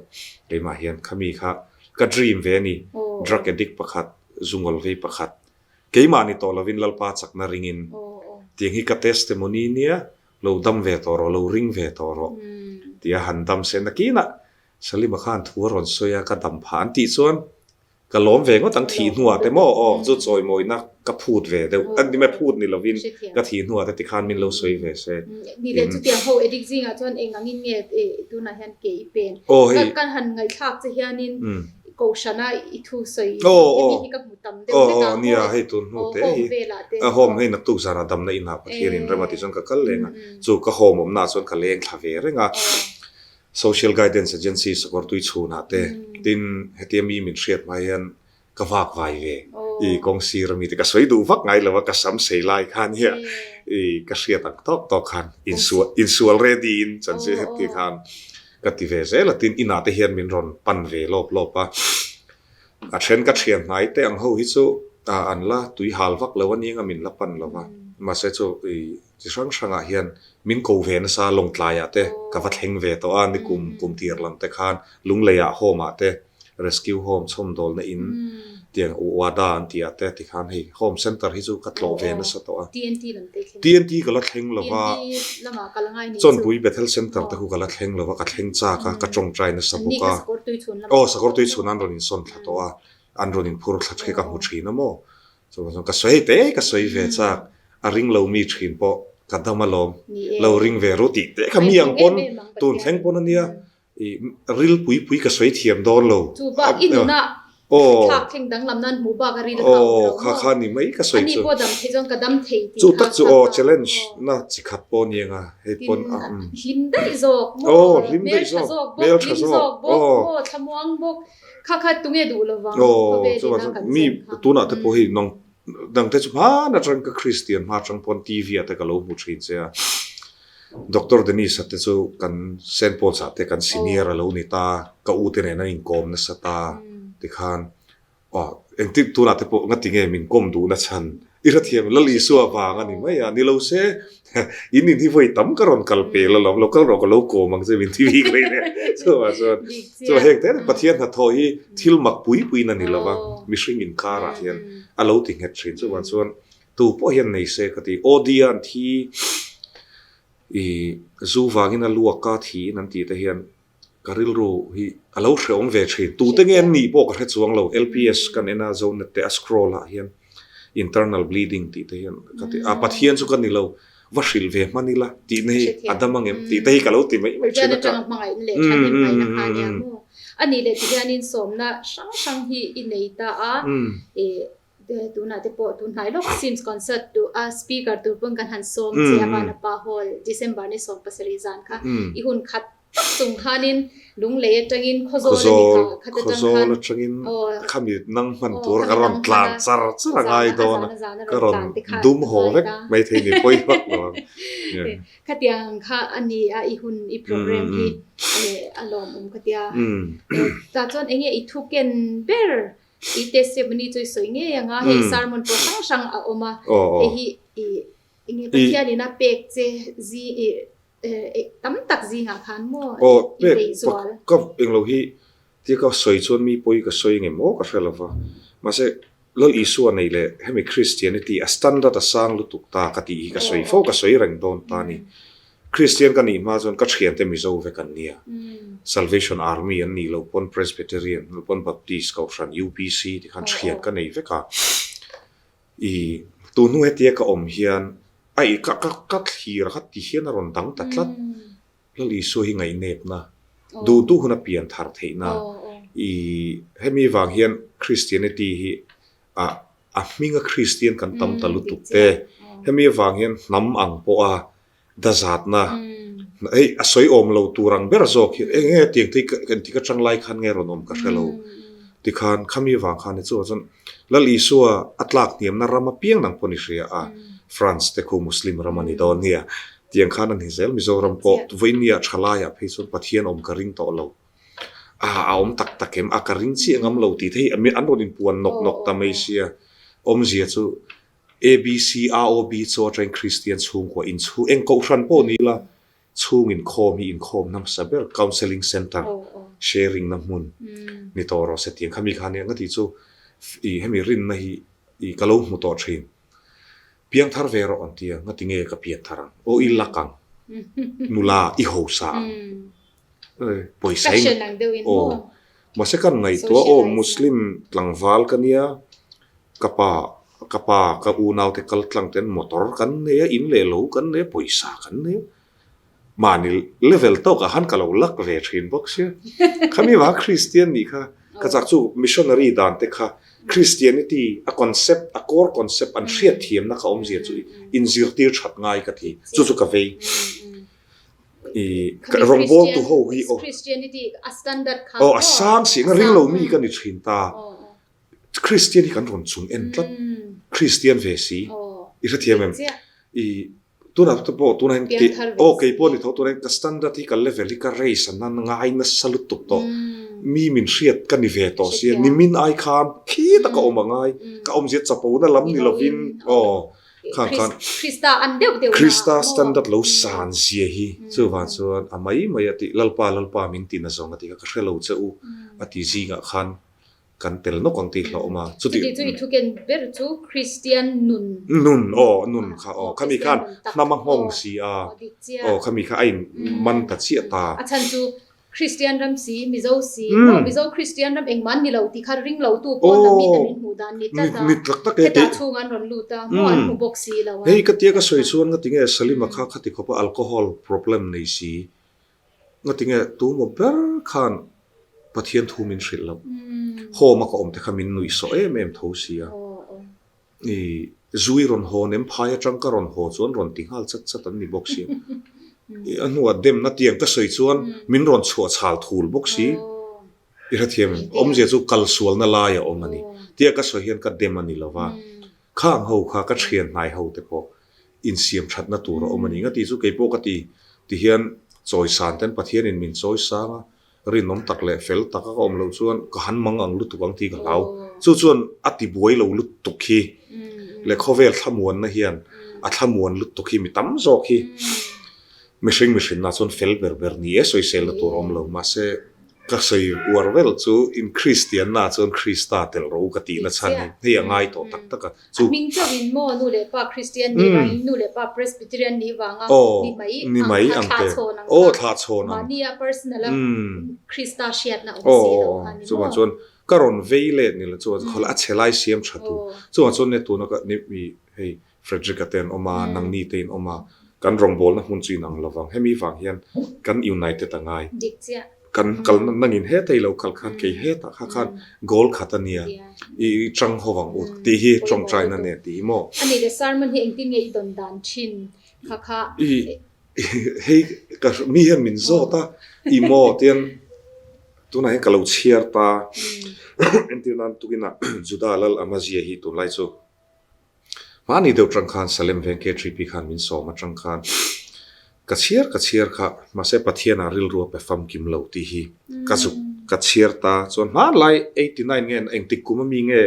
keimah hian khami kha ka dream ve a ni drug addict pakhat zungawl vei pakhat keimah ni tawh lovin Lalpa chakna ringin tiang hi ka testimony nia lo dam ve tawh rawh lo ring ve tawh rawh tia han dam se nakinah Salima khan thu a rawn sawi a ka dam phah an tih chuan Ka lawm ve ngawt ang thih hnuah te maw aw chu chawimawina ka phut ve deuh a ni mai phut ni lovin ka thih hnuah te tikhan min lo sawi ve se. Ni leh chutiang ho addict zingah chuan eng angin nge tunah hian ke i pen ka han ngaihthlak che hianin kohhrana i thu sawi hemi hi ka hmu tam deuh hlek a nia hei tun hnu te hi a home hei naktuk zanah damna inah Pathianin rem a tih chuan ka kal leng a chu ka home awmnaah chuan ka leng thla ve reng a. Social Guidance Agency sakawrtui chhunah te tin hetia mi min hriat hma hian ka vak vai ve i kawng sir ami te ka sawi duh vak ngai lo a ka sam sei lai khan hian i ka hriat ang tawk tawk khan insual insual ready in chanchin heti khan ka ti ve zel a tin inah te hian min rawn pan ve lawp lawp a a then ka thian hnai te ang ho hi chu an la tui hal vak lo a nia min la pan lo va mahse chu i Chi hrang hrangah hian min ko ve nasa Lawngtlaiah te ka va thleng ve tawh a, nikum kum tir lam te khan Lungleiah home ah te rescue home chhawmdawlna in tiang Wada an tih ah te tikhan hei home center hi chu ka tlawh ve nasa tawh a. TNT ka la thleng lo va, Chawnpui Bethel Center te khu ka la thleng lo va, ka thleng chak a, ka tawngtai nasa bawk a. Aw Sakawrtui chhun an rawn insawn thla tawh a, an rawn inphur thla khi ka hmu thin a maw. Chuvang chuan ka sawi te ka sawi ve chak, a ring lo mi thin pawh ka dam alawm, lo ring ve ru tih te kha mi ang pawn tun thleng pawn ania i ril pui pui ka sawi thiam dawn lo. Chu bak i nuna thlak thleng danglam nan hmuh bak a ril kha awm lo maw? Kha kha ni mai ka sawi chu. Ani pawh dam thei chuan ka dam thei tih kha. Chu tak chu aw challenge na chi khat pawh ni anga hei pawn a. Hlim daih zawk maw? Hmel tha zawk bawk, hlim zawk bawk maw, thlamuang bawk. Kha kha tunge duh lo vang khawvel ina kan Mi tunah te pawh hi nang dang te chu hman atang ka Christian hma atang pawn TV ah te ka lo hmu thin che a. Doctor Dennis a te chu kan Saint Paul's ah te kan senior a lo ni ta, ka u te nen an inkawm nasa ta tikhan aw engtin tunah te pawh ngatinge min kawm duh na chhan I hrethiam Lal Isua vang a ni mai a, ni lo se in in hi vawi tam ka rawn kal pel alawm, lo kal rawh ka lo kawm ang che min ti bik mai nia. Chuvang chuan chuvang heng te Pathian hnathawh hi thil mak pui puiin a ni lo va, mihring inkarah hian a lo ti nghet thin. Chuvang chuan tu pawh hian nei se ka ti, Aw an thi i zu vangin a luak a thiin an tih te hian Ka rilru hi a lo hrehawm ve thin. Tute nge an nih pawh ka hre chuang lo. LPS kan en a, Zonet te a scroll ah hian internal bleeding tih te hian ka ti a, Pathian chu ka ni lo, va hrilh ve hman ila tih na hi a dam ang em tih te hi ka lo ti mai mai thin a. Pathian atanga hmangaihna leh thahnem ngaihna kha ania maw? A nih leh tihianin sawmna hrang hrang hi i nei ta a, Tunah te pawh tun hnai lawk Sims concert tu a speaker tur pawn kan han sawm che a Vanapa Hall December ni 17 zan kha i hun khat tak chung khanin Lunglei atangin Khawzawl a ni kha khat atang khan Khawzawl atangin khami nang hman tur ka rawn tlan char char a ngai dawn a ka rawn dum haw vek mai thei ni pawi vak lo ang. Khatiang kha a ni a i hun i program hi a lawmawm ka tia. Tah chuan enge i thu ken ber I testimony chu i sawi ngei ang a, hei sermon pawh hrang hrang a awm a, hei hi i enge Pathian in a pek che zi i tam tak zingah khan maw i beih zual. Ka englo hi tia ka sawi chuan mi pawi ka sawi ngem aw ka hre lo va, mahse Lal Isua nei leh hemi Christianity a standard a sang lutuk ta ka tih hi ka sawi fo ka sawi reng dawn ta a ni. Kristian ka nih hma chuan ka thiante Mizo vek an nia. Salvation Army an nih loh pawn Presbyterian, lo pawn Baptist, Kohhran, UPC ti khan thian ka nei vek a. I tun hnu hetia ka awm hian a i ka ka ka thlir a kha ti hian a rawn dang ta tlat. Lal Isua hi ngaihnepna, duh duh hun a pian thar theihna. I hemi vang hian Christianity hi a a hminga Kristian kan tam ta lutuk te, hemi avang hian hnam ang pawha dazatna hei a sawi awm lo tur ang ber zawk hi eng nge tiang te hi engtik atang lai khan nge rawn awm ka hre lo tikhan khami avang khan hi chuan chuan Lal Isua a tlak hniamna ram apiang nang pawh ni hria a, France te khu Muslim ram a ni dawn nia tiang khan a ni zel Mizoram pawh vawinia thalaiah phei chuan Pathian awm ka ring tawh lo. A a awm tak tak em? A ka ring chiah ngam lo tih te hi an rawn inpuan nawk nawk ta mai sia. Awmzia chu ABC, ROB chu atangin Kristian chhungkua inchhung eng kohhran pawh ni ila chhung inkhawm hi inkhawmna hmasa ber counselling centre sharing na hmun ni tawh rawh se tih ang kha mi kha nia nga tih chu ih hemi rinna hi ih ka lo hmu tawh thin. Piangthar ve rawh an ti a, ngati nge ka pianthar ang? Aw i lak ang, nula i hausa ang. Pawisa in aw mahse kan ngaihtuah aw Muslim tlangval ka nia ka pa ka pa ka unau te kal tlang ten motor kan nei a in leh lo kan nei a pawisa kan nei a mahni level tawk ah khan ka lo lak ve thin bawk sia khami vanga Christian nih kha ka chak chu missionary dan te kha Christianity a concept a core concept an hriat thiamna kha awmzia chu inzirtir that ngai ka ti chu chu ka vei. I rawngbawl tu ho hi aw. Christianity a standard kha aw a sang si nga ring lo mi ka ni thin ta. Christian hi kan rawn chung en tlat. Christian ve si. I hrethiam em? I tunah te pawh tunah hian kei aw kei pawh ni tho tunah hian ka standard hi ka level hi ka raise a nan ngai nasa lutuk tawh. Mi min hriat ka ni ve tawh sia nimin ai khan khi taka awm a ngai. Ka awmzia chapo na lam ni lovin aw Khang khan Krista an deuh deuh na Krista standard lo san zia hi chuvang chuan a mai mai a tih Lalpa Lalpa min ti na zawng a tih kha ka hre lo che u a ti zingah khan kan tel nawk ang tih hlauhawm a chuti Chuti chu i thuken ber chu Kristian nun Nun aw nun kha aw khami khan hnam a nghawng si a aw khami kha a in man ta chiah ta. A chhan chu Kristian ram si, Mizo si, maw Mizo Kristian ram engmah an ni lo tih kha ring lo tu pawn lam mite min hmuh dan ni tlat a, hetah chhung an rawn lut a, maw an hmu bawk si lo a. Hei ka tia ka sawi chuan ngati nge Salima kha khati khawpa alcohol problem nei si, ngati nge tu maw ber khan Pathian thu min hrilh loh, home a ka awm te kha min nuih sawh em em tho si a. I zui rawn haw nem phai atang ka rawn haw chuan rawn ti nghal chat chat an ni bawk si. I a hnuah demna tiang ka sawi chuan min rawn chhuah chhal thul bawk si. I hrethiam em? Awmzia chu kal sualna lai a awm a ni. Tia ka sawi hian ka dem a ni lo va. Khang ho kha ka thian hnai ho te pawh insiam thatna tur a awm a ni. Nga tih chu kei pawh ka ti ti hian chawisan ten Pathianin min chawisang a, Rinawm tak leh fel taka ka awm loh chuan ka han mang ang lutuk ang tih ka hlau. Chu chuan a ti buai lo lutuk hi leh khawvel thlamuanna hian a thlamuan lutuk hi mi tam zawk hi mihring mihrinna chuan fel ber ber ni e sawiselna tur a awm lo. Mahse ka sawi uar vel chu in Kristianna chuan Krista telh rawh u ka tihna chhan hi hei a ngai tawh tak tak a. Chu. A hming chauhin maw nu leh pa Kristian nih vangin nu leh pa Presbyterian nih vanga ni mai ni mai ang te thlah ang kha thlah chhawn ang mahnia personal a Krista hriatna awm si lo kha ni maw. Chuvang chuan ka rawn vei let ni lo chuan khawl a chhe lai siam tha tu chuvang chuan ne tuna ka ni mi hei Frederick a te an awm a nangni te in awm a kan rawngbawlna hmun chu inang lovang hemi vang hian kan united a ngai. Dik chiah. Kan kal nangin heta i lo kal khan kei hetah kha khan goal khat a nia i chang ho vang u tih hi tawngtaina nen tih hi maw. A nih le sermon hi engtin nge i dawn dan thin kha kha. I hei ka mi hian min zawt a i maw tian tunah hian ka lo chhiar ta entir nan tukinah Juda lal Amazia hi tunlai chu Hmani deuh tang khan Salem veng K3P khan min sawm atang khan ka chhiar ka chhiar kha mahse Pathian ah rilru a pe famkim lo tih hi ka zuk ka chhiar ta chuan hmanlai 89 nge engtik kum ami nge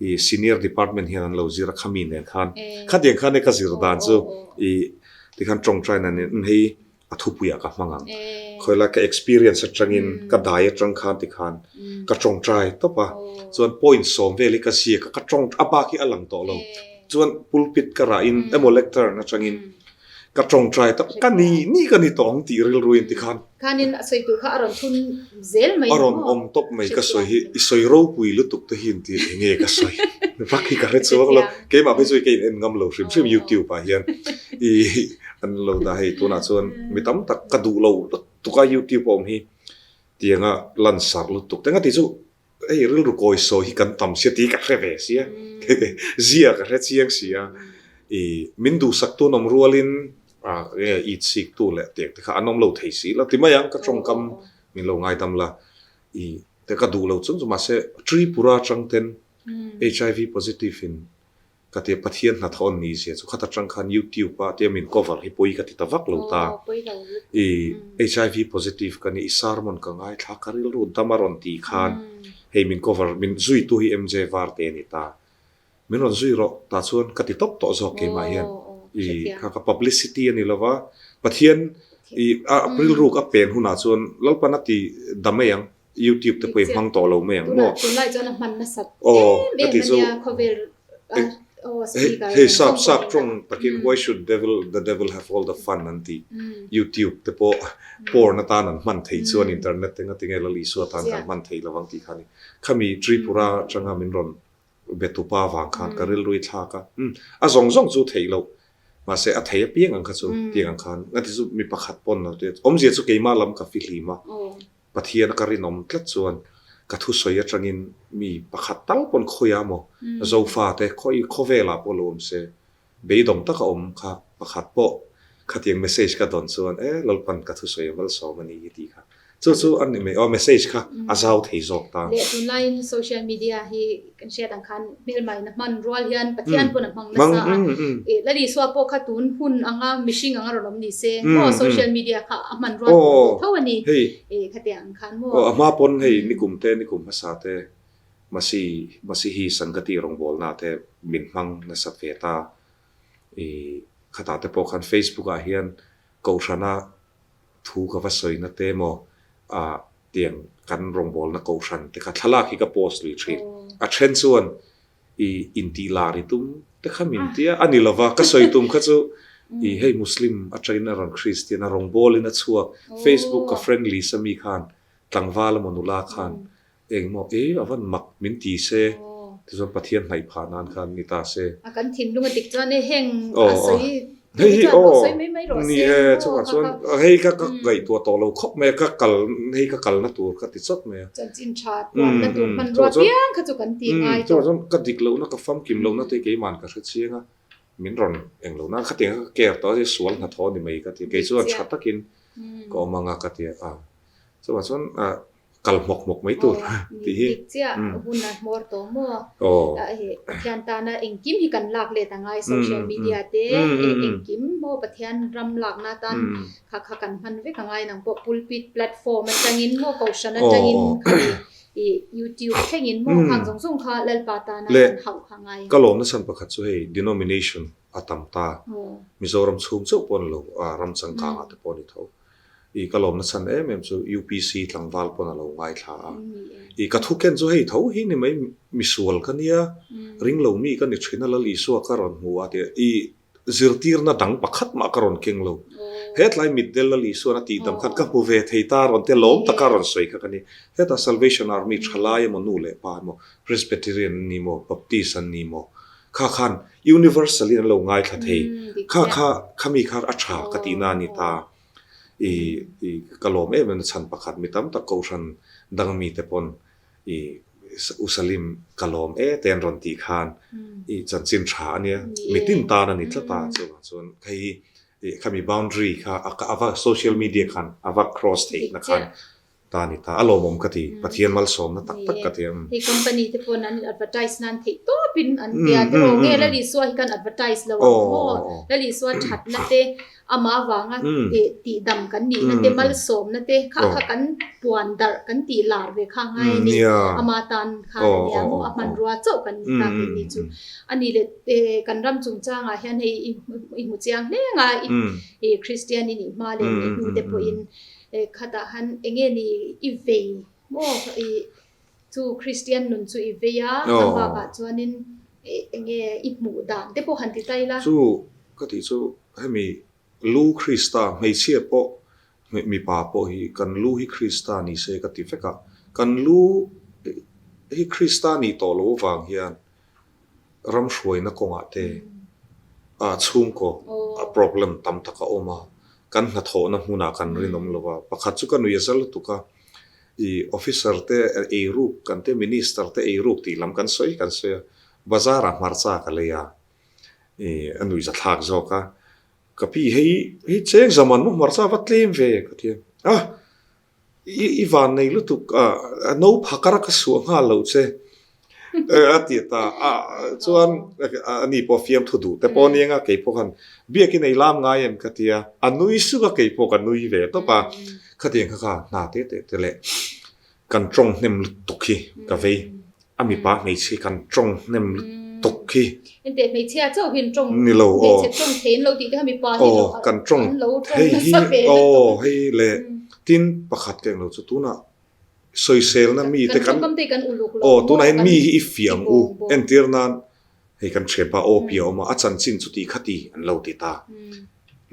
i senior department hian an lo zir a khami nen khan khatiang khan e ka zir dan chu i tikhan tawngtai na nen hei a thupuiah ka hmang ang. Khawilai ka experience atangin ka dai atang khan tikhan ka tawngtai tawp a, chuan point sawm vel hi ka ziak a, ka tawng a bak hi a lang tawh lo. Chuan pulpit ka rahin emaw lectern atangin ka tawngtai tawp, ka ni ni ka ni tawh ang tih rilruin tikhan. Khanin a sawi tur kha a rawn thun zel mai A rawn awm tawp mai ka sawi hi, i sawi ropui lutuk te hi inti eng nge ka sawi vak hi ka hre chuang lo, keimah phei chu ka in en ngam lo hrim hrim youtube ah hian i an lo dah hei tunah chuan mi tam tak ka duh lo lutuk a youtube a awm hi tianga lansar lutuk te nga tih chu Hei rilru kawi sawi hi kan tam sia tih ka hre ve sia, zia ka hre chiang sia. I min duhsak tu an awm rualin nge i chik tu leh tiang te kha an awm lo thei si lo ti mai ang ka tawngkam min lo ngaidam la. I te ka duh lo chung chu mahse Tripura atang ten HIV positive in. Ka ti a, Pathian hnathawh an ni zia chu khat atang khan YouTube ah tia min cover hi pawi ka ti ta vak lo ta. I HIV positive ka ni, i sermon ka ngaithla, ka rilru dam a rawn ti khan hei min cover, min zuitu hi MJ Varte a ni ta. Min rawn zui rawh tah chuan ka ti tawp tawh zawk keimah hian. I kha ka publicity a ni lo va, Pathian i a rilru ka pen hunah chuan Lalpan a ti da mai ang. YouTube te pawh i hmang tawh lo mai ang maw? Tunlai chuan a hman nasat em em a nia khawvel hei sap sap tawng takin why should devil the devil have all the fun an ti YouTube te pawh porn atan an hman thei chuan internet te ngatinge Lal Isua tan kan hman thei lovang tih kha a ni. Khami Tripura atanga min rawn be tupa vang khan ka rilru i thlak a, umm a zawng zawng chu theih loh mahse a thei apiang ang kha chu tiang ang khan ngati chu mi pakhat pawn lo te awmzia chu keimah lam ka fihlim a. Pathian ka rinawm tlat chuan ka thusawi atangin mi pakhat tal pawn khawiah maw Zofa te khawi khawvelah pawh lo awm se beidawng taka awm kha pakhat pawh khatiang message ka dawn chuan e Lalpan ka thusawi a malsawm a ni hi tih kha chu chu a ni mai aw message kha a zau thei zawk ta. Leh tunlaiin social media hi kan hriat ang khan hmelmaina hman rual hian Pathian pawn a hmang nasa a, Lal Isua pawh kha tun hun anga mihring anga rawn awm ni se maw social media kha a hman rual tur tho a ni khatiang ang khan maw. Aw a hma pawn hei nikum te nikum hmasa te Masi Masihi Sangati rawngbawlna te min hmang nasa ve ta i khatah te pawh khan Facebook ah hian Kohhrana thu ka va sawina te maw ah tiang kan rawngbawlna kohhran te kha thlalak hi ka post lui thin. A then chuan i intih lar i tum te kha min tia a ni lova ka sawi tum kha chu i hei Muslim atangin a rawn Christian a rawngbawlin a chhuak Facebook ka friend list ami khan tlangval emaw nula khan Engmaw e a van mak min ti se tichuan Pathian hnaih phah nan khan ni ta se. A kan thinlung a dik chuan e heng a sawi hei hi aw sawi mai mai rawh se ni e chungah chuan hei ka ka ngaihtuah tawh lo khawp mai a ka kal hei ka kalna tur ka ti chawt mai a. Chanchin tha puanna tur hmanrua piang kha chu kan ti ngai tawh. Chungah chuan ka dik lohna ka famkim lohna te keiman ka hre chiang a min rawn eng lohna khatiang kha ka care tawh a sual hnathawh a ni mai ka ti kei chuan tha takin ka awm ang a ka ti a chungah chuan kal hmawk hmawk mai tur tih hi. Dik chiah hun a hmawr tawh maw? Hei Pathian tana engkim hi kan lak let a ngai social media te engkim maw Pathian ram lakna atan kha kha kan hman vek a ngai nang pawh pulpit platform atangin maw kohhran atangin khami i youtube thlengin maw khang zawng zawng kha Lalpa tana kan hauh kha ngai. Ka lawmna chhan pakhat chu hei denomination a tam ta Mizoram chhung chauh pawh a ni lo ram changkangah te pawh a ni tho. I ka lawmna chhan em em chu UPC tlangval pawn a lo ngaithla a. I ka thu ken chu hei tho hi ni mai misual ka nia, ringlo mi ka ni thin a Lal Isua ka rawn hmu a tia i zirtirna dang pakhat mah ka rawn keng lo. Hetlai mitdel Lal Isuan a tihdam khan ka hmu ve thei ta rawn tia lawm taka rawn sawi kha ka ni. Hetah Salvation Army thalai emaw nu leh pa emaw Presbyterian an ni maw Baptist an ni maw kha khan universal in an lo ngaithla thei. Kha kha khami kha a tha ka tihna a ni ta. I i ka lawm em em a chhan pakhat mi tam tak kohhran dang mi te pawn i U Salim ka lawm e te an rawn tih khan i chanchin tha a nia mi tin tan a ni tlat a chuvang chuan hei hi i khami boundary kha a va social media khan a va cross theihna khan Ta ni ta, a lawmawm ka ti, Pathian malsawmna tak tak ka ti a. Hei company te pawn an advertise nan theih tawpin an tia te rawh nge Lal Isua hi kan advertise lo ang maw? Lal Isua thatna te, amah avanga tihdam kan nihna te, malsawmna te kha kha kan puan darh kan tih lar ve kha ngai a ni. Ama tan khan a nia maw a hmanrua chauh kan ni ta keini chu. A nih leh kan ram chungchangah hian hei i hmu chiang hle ang a, i Kristian i nih hma leh nih hnu te pawhin Khatah han enge ni i vei maw i chu Kristian nun chu i vei a, a bakah chuanin enge i hmuh dan te pawh han ti ta ila. Chu ka tih chu hemi lu Krista hmeichhia pawh mipa pawh hi kan lu hi Krista ni se ka ti vek a, kan lu hi Krista nih tawh loh avang hian Ram hruaina kawngah te chhungkaw problem tam tak a awm a, kan hnathawhna hmunah kan rinawm lo a, pakhat chu ka nui a zal lutuk a, i officer te eiruk kan te minister te eiruk tih lam kan sawi kan sawi a, bazar ah hmarcha ka lei a, i a nui zathlak zawk a, ka pi hei hei cheng zaman maw hmarcha va tlem ve ka ti a, I i van nei lutuk a, no phakar a ka suah nghal lo che. A ti ta a, chuan ani pawh fiamthu duh te pawh aniang a, kei pawh khan biakin ei lam ngai em ka ti a, a nui suk a kei pawh ka nui ve tawp a, khatiang kha kha hna te te te leh kan tawng hnem lutuk hi ka vei, a mipa hmeichhia kan tawng hnem lutuk hi. Enteh hmeichhia chauh hi an tawng, hmeichhe tawng thei an lo tih te kha mipa hi kan tawng thei hi aw hei leh tin pakhat ka englo chu tunah Sawiselna mi te kan aw tunah hian mi hi i fiah ang u entir nan hei kan thianpa aw pi a awm a a chanchin chu ti kha ti an lo ti ta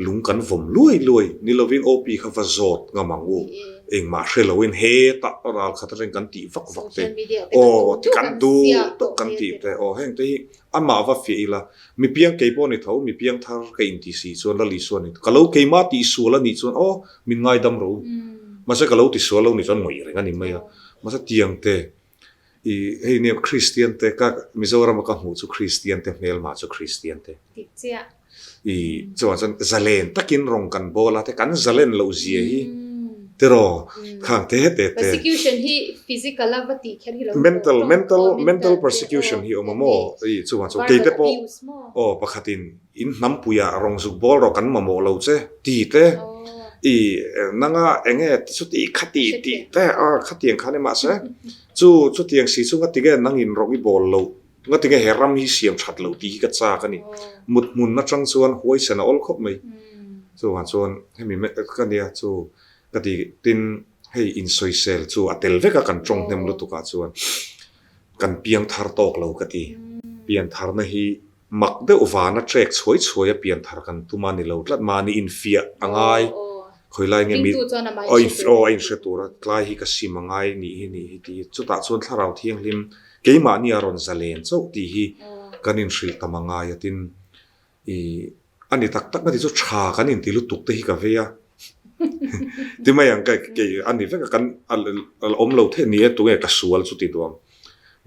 lung kan vawm luai luai ni lovin aw pi kha va zawt ngam ang u engmah hre loin hetah ral khat atangin kan tih vak vak te aw ti kan duh tawk kan tih te aw heng te hi amah va fiah ila mi piang kei pawh ni tho mi piang thar ka inti si chuan Lal Isua ni ka lo keimah tihsual a nih chuan aw Min ngaidam ro. Mahse ka lo tisual lo ni chuan ngawih reng a ni mai a. Mahse tiang te, i hei nia Kristian te ka Mizoram a ka hmuh chu Kristian te hmelma chu Kristian te. Dik chiah. I chuvang chuan zalen takin rawng kan bawl a te kan zalen loh zia hi tiraw khang te te te. Persecution hi physical a va tih kher hi lo Mental mental mental persecution hi awm a maw? I chuvang chuan keite pawh aw pakhatin In hnampuiah rawng zuk bawl rawh kan mamawh lo che ti te, i nanga enge ti chuti khati tih te a khatiang khan i mahse chu chutiang si chu ngatinge nangin rawng i bawl loh ngatinge he ram hi siam that loh tih hi ka chak a ni. Mut hmun atang chuan huaisen a awl khawp mai. Chuvang chuan hemi ka nia chu ka ti tin hei insawisel chu a tel vek a kan tawng hnem lutuk ah chuan kan piang thar tawk lo ka ti. Pian tharna hi Mak deuh vana trek chhuai chhuai a pian thar kan tum a ni lo tlat mahni infiah a ngai khawi lai nge mi aw a inhre tur a tlai hi ka sim a ngai nih hi nih hi tih hi chutah chuan thlarau thianghlim keimahni a rawn zalen chauh tih hi kan inhrilh tam a ngai a tin i a ni tak tak na ti chu tha kan inti lutuk te hi ka vei a ti mai ang ka kei a ni vek a kan a awm lo theih ni e tunge ka sual chu ti duang.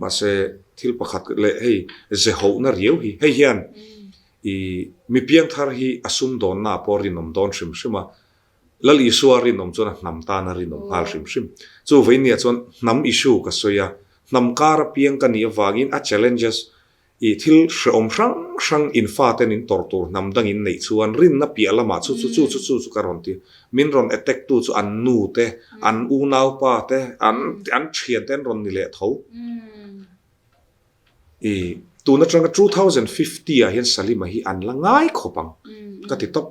Mahse, thil pakhat leh hei zehohna riau hi, hei hian i mi piangthar hi a sumdawnna ah pawh a rinawm dawn hrim hrim a, Lal Isua a rinawm chuan a hnam tan a rinawm nghal hrim hrim. Chu vawinia chuan hnam issue ka sawi a, hnam kar a piang ka nih avangin a challenges I thil hrehawm hrang hrang in faten in tawrh tur hnam dang in neih chuan rinna piah lamah chu chu chu chu chu chu ka rawn ti. Min rawn attack tu chu an nu te, an unaupa te, an an thian te an rawn ni leh tho. I tun atanga 2050 ah hian Salima hi an la ngai khawp ang ka ti tawp.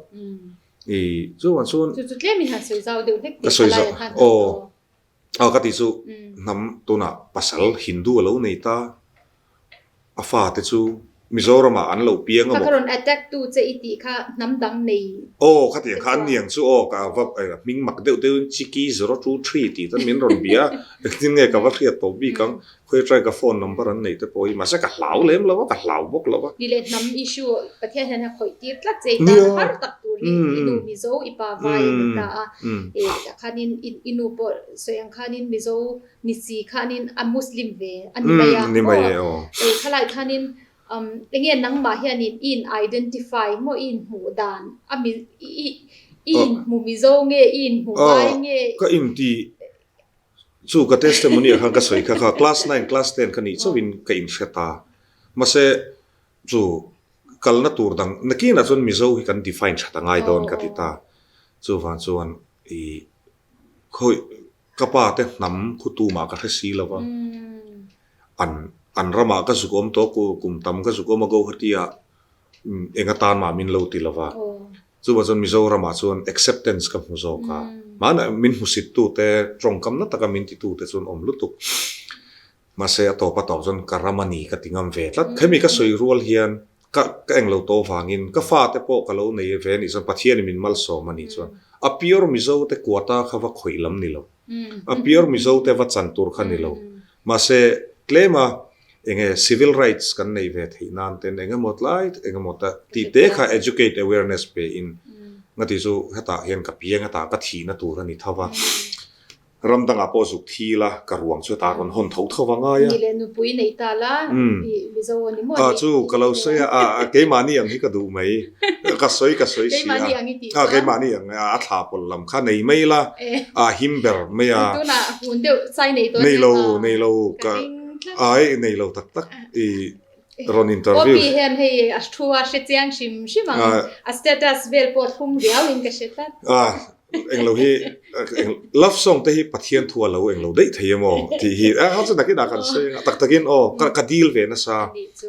I chuan chuan Chu chu tlem in han sawi zau deuh hlek teh khalai ah khan. Aw. Aw ka tih chu hnam tunah pasal Hindu a lo nei ta, a fate chu Mizoram ah an lo piang a maw? Kha ka rawn attack tu che i tih kha hnam dang nei. Aw khatiang kha an niang chu aw ka va hming mak deuh deuh in Chiki 023 tih chuan min rawn bia a, engtin nge ka va hriat tawh bik ang, khawi atanga ka phone number an neih te pawh hi mahse ka hlau lem lo a, ka hlau bawk lo a. Ni leh hnam issue Pathian hian a khawih tir tlat che i tan har tak tur hi i nu Mizo i pa vai a ni ta a, eh tah khanin i nu pawh sawi ang khanin Mizo ni si khanin a Muslim ve a ni mai a maw eh khalai khanin enge nangmah hianin i in identify maw i in hmuh dan a mi i in hmu Mizo nge i in hmu vai nge ka in ti Chu ka testimony ah khan ka sawi kha kha class nine class ten ka nih chauhin ka inhre ta. Mahse chu kalna tur dang nakinah chuan Mizo hi kan define that a ngai dawn ka ti ta. Chuvang chuan i khawi ka pa te hnam khu tumah ka hre si lo va. An an ramah ka zuk awm tawh kum tam ka zuk awm a Guwahati ah Eng atan mah min lo ti lova, chuvang chuan Mizoramah chuan acceptance ka hmu zawk a, mahna min hmusit tute, tawngkam na taka min ti tute chuan awm lutuk. Mahse a tawp a tawp chuan ka ram a ni ka ti ngam ve tlat. Khemi ka sawi rual hian ka ka eng lo tawh vangin ka fate pawh ka lo nei ve anih chuan Pathianin min malsawm anih chuan a pure Mizo te quota kha va khawih lam ni lo. A pure Mizo te va chan tur kha ni lo. Mahse tlema Enge civil rights kan nei ve theih nan ten eng emaw tlai eng emaw ta tih te kha educate awareness pe in nga tih chu hetah hian ka piang hetah ka thihna tur a ni tho va, ram dangah pawh zuk thi la ka ruang chu hetah rawn hawn tho tho va ngai a. Ni leh nupui nei ta la i Mizo a ni maw ni? Chu ka lo sawi a, keimahni ang hi ka duh mai, ka sawi ka sawi si a, keimahni ang i tih chuan keimahni ang a thla pawlh lam kha nei mai la a him ber mai a. Tunah hun deuh chai nei tawh nia. Nei lo, nei lo ka ring. tlat. Ai nei lo tak tak i rawn interview. Opi hian hei a thu a hre chiang hrim hrim ang. A status vel pawh thlum riau in ka hre tlat. A englo hi love song te hi Pathian thu a lo englo daih thei emaw tih hi a chu nakinah kan sawi ang a tak takin aw ka dil ve nasa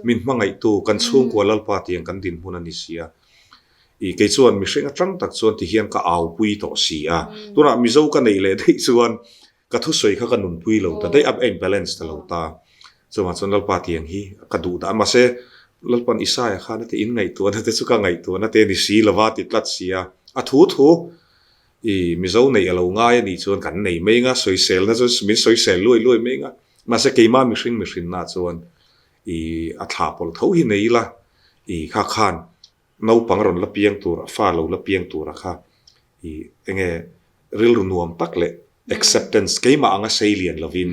min hmangaihtu kan chhungkua Lalpa tiang kan dinhmun a ni si a. I kei chuan mihring atang tak chuan ti hian ka aupui tawh si a. Tunah Mizo ka neih leh daih chuan ka thusawi kha ka nunpui lo ta daih a, a in balance ta lo ta. Chuvang chuan Lalpa tiang hi ka duh dah a, mahse Lalpan Isaia khan a ti in ngaihtuahna te chu ka ngaihtuahna te ni si lova ti tlat si a. A thu thu i Mizo neih a lo ngai a nih chuan kan nei mai anga, sawiselna chu min sawisel luai luai mai anga. Mahse keimah mihring mihrinna chuan i a thlah pawlh tho hi nei ila i kha khan Naupang rawn la piang tur, fa lo la piang tura kha i enge rilru nuam tak leh acceptance keimah anga sei lian lovin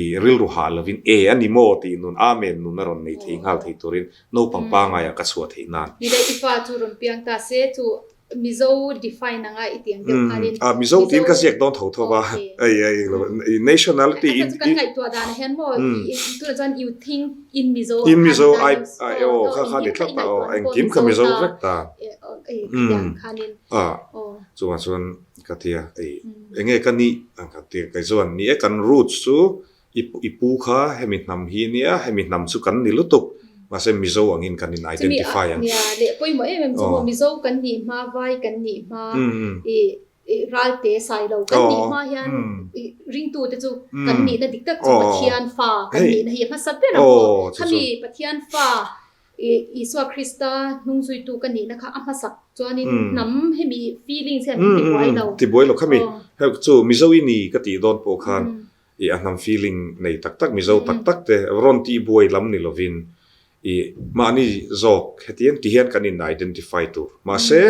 i rilru hah lovin e a ni maw tih nun Amen nun a rawn nei thei nghal thei turin naupang pangaiah ka chhuah theih nan. Ni leh i fa chu rawn piang ta se chu Mizo define anga i tiang deuh khanin. A Mizo tiin ka ziak dawn tho tho va, ei ei i nationality in. Kan ngaihtuah dan ah hian maw tunah chuan you think in Mizo in Mizo ai ai aw kha kha ni tlat ta aw engkim kha Mizo vek ta. Khanin. A chungah chuan ka tia ei enge ka nih ang ka tia kei chuan ni e kan roots chu I i pu kha hemi hnam hi nia, hemi hnam chu kan ni lutuk, mahse Mizo angin kan in identify ang. Nia, leh pawimawh em em chu maw, Mizo kan nih hma, Vai kan nih hma, i i Ralte, Sailo kan nih hma hian i ringtute chu kan nihna dik tak chu Pathian fa kan nihna hi a hmasa ber ang maw. Khami Pathian fa Isua Krista hnungzuitu ka nihna kha a hmasak chuanin hnam hemi feelings hian min tibuai lo. Tibuai lo, khami chu Mizo i ni ka tih dawn pawh khan I a hnam feeling nei tak tak Mizo tak tak te rawn tih buai lam ni lovin i mahni zawk hetiang ti hian kan in identify tur. Mahse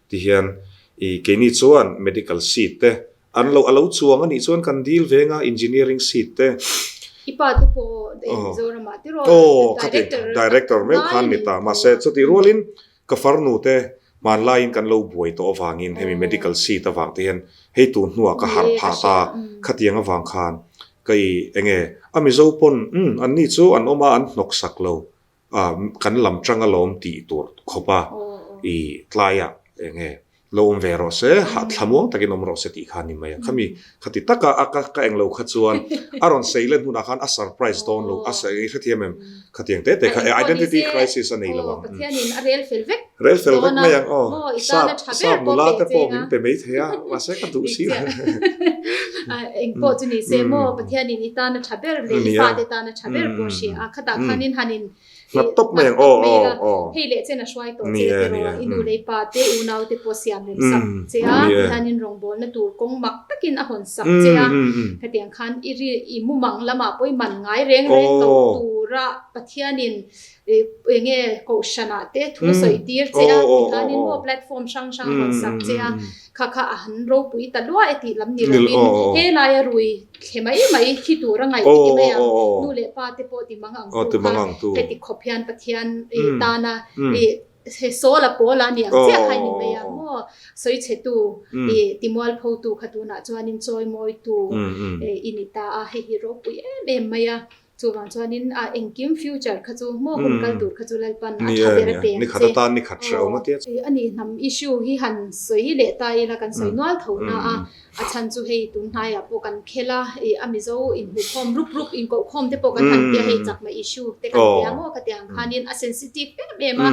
ti hian i keini chuan medical seat te an lo a lo chuang a nih chuan kan deal ve nga engineering seat te. I pa te pawh Mizoramah te rawn Aw khati director meuh khan ni ta mahse chutih rualin Ka farnu te hmanlaiin kan lo buai tawh avangin hemi medical seat avang te hian hei tun hnuah ka harh phah ta khatiang avang khan ka i enge a Mizo pawn umm anni chu an awm a an hnawk sak lo a kan lam tang alawm tih tur khawp a i tlaiah enge lo awm ve rawh se hah thlamuang takin awm rawh se tih kha a ni mai a khami khati taka a ka ka englo kha chuan a rawn sei let hunah khan a surprise dawn lo a i hrethiam em Khatiang te te kha e identity crisis a nei lo ang. Pathianin a rel fel vek Rel fel vek mai ang aw. Sap sap nula te pawh min pe mai thei a mahse ka duh si lo. Eng pawh chu ni se maw Pathianin i tan a tha ber leh i fate tan a tha ber pawh hria a khatah khanin han in Nghat tawp mai ang aw aw aw. Hei leh chen a hruai tawh che te rawh i nu leh i pa te unau te pawh siam rem sak che a Pathianin rawngbawlna tur kawng mak takin a hawn sak che a hetiang khan i ri i mumang lamah pawh i man ngai reng reng lo tura Pathianin eng nge kohhranah te thu sawi tir che a tikhanin maw platform hrang hrang hawn sak che a kha kha a han ropui ta luah e tih lam ni lovin he laia rui thle mai mai thi tura ngaih i ti mai ang nu leh pa te pawh ti mang ang tu kha heti khawp hian Pathian i tana i He Saul a pawl a ni ang chiah kha i ni mai a maw? Sawi chhetu i timualphotu kha tunah chuanin chawimawitu i ni ta a, hei hi ropui em em mai a. Chuvang chuanin a engkim future kha chu maw hun kal tur kha chu Lalpan a tha ber a pe ang che. A nih hnam issue hi han sawi leh ta ila kan sawi nual tho na a, a chhan chu hei tun hnaiah pawh kan khel a, i a Mizo inhmuhkhawm rup rup inkohkhawm te pawh kan han tia hei chakma issue te kan tia maw khatiang ang khanin a sensitive em em a,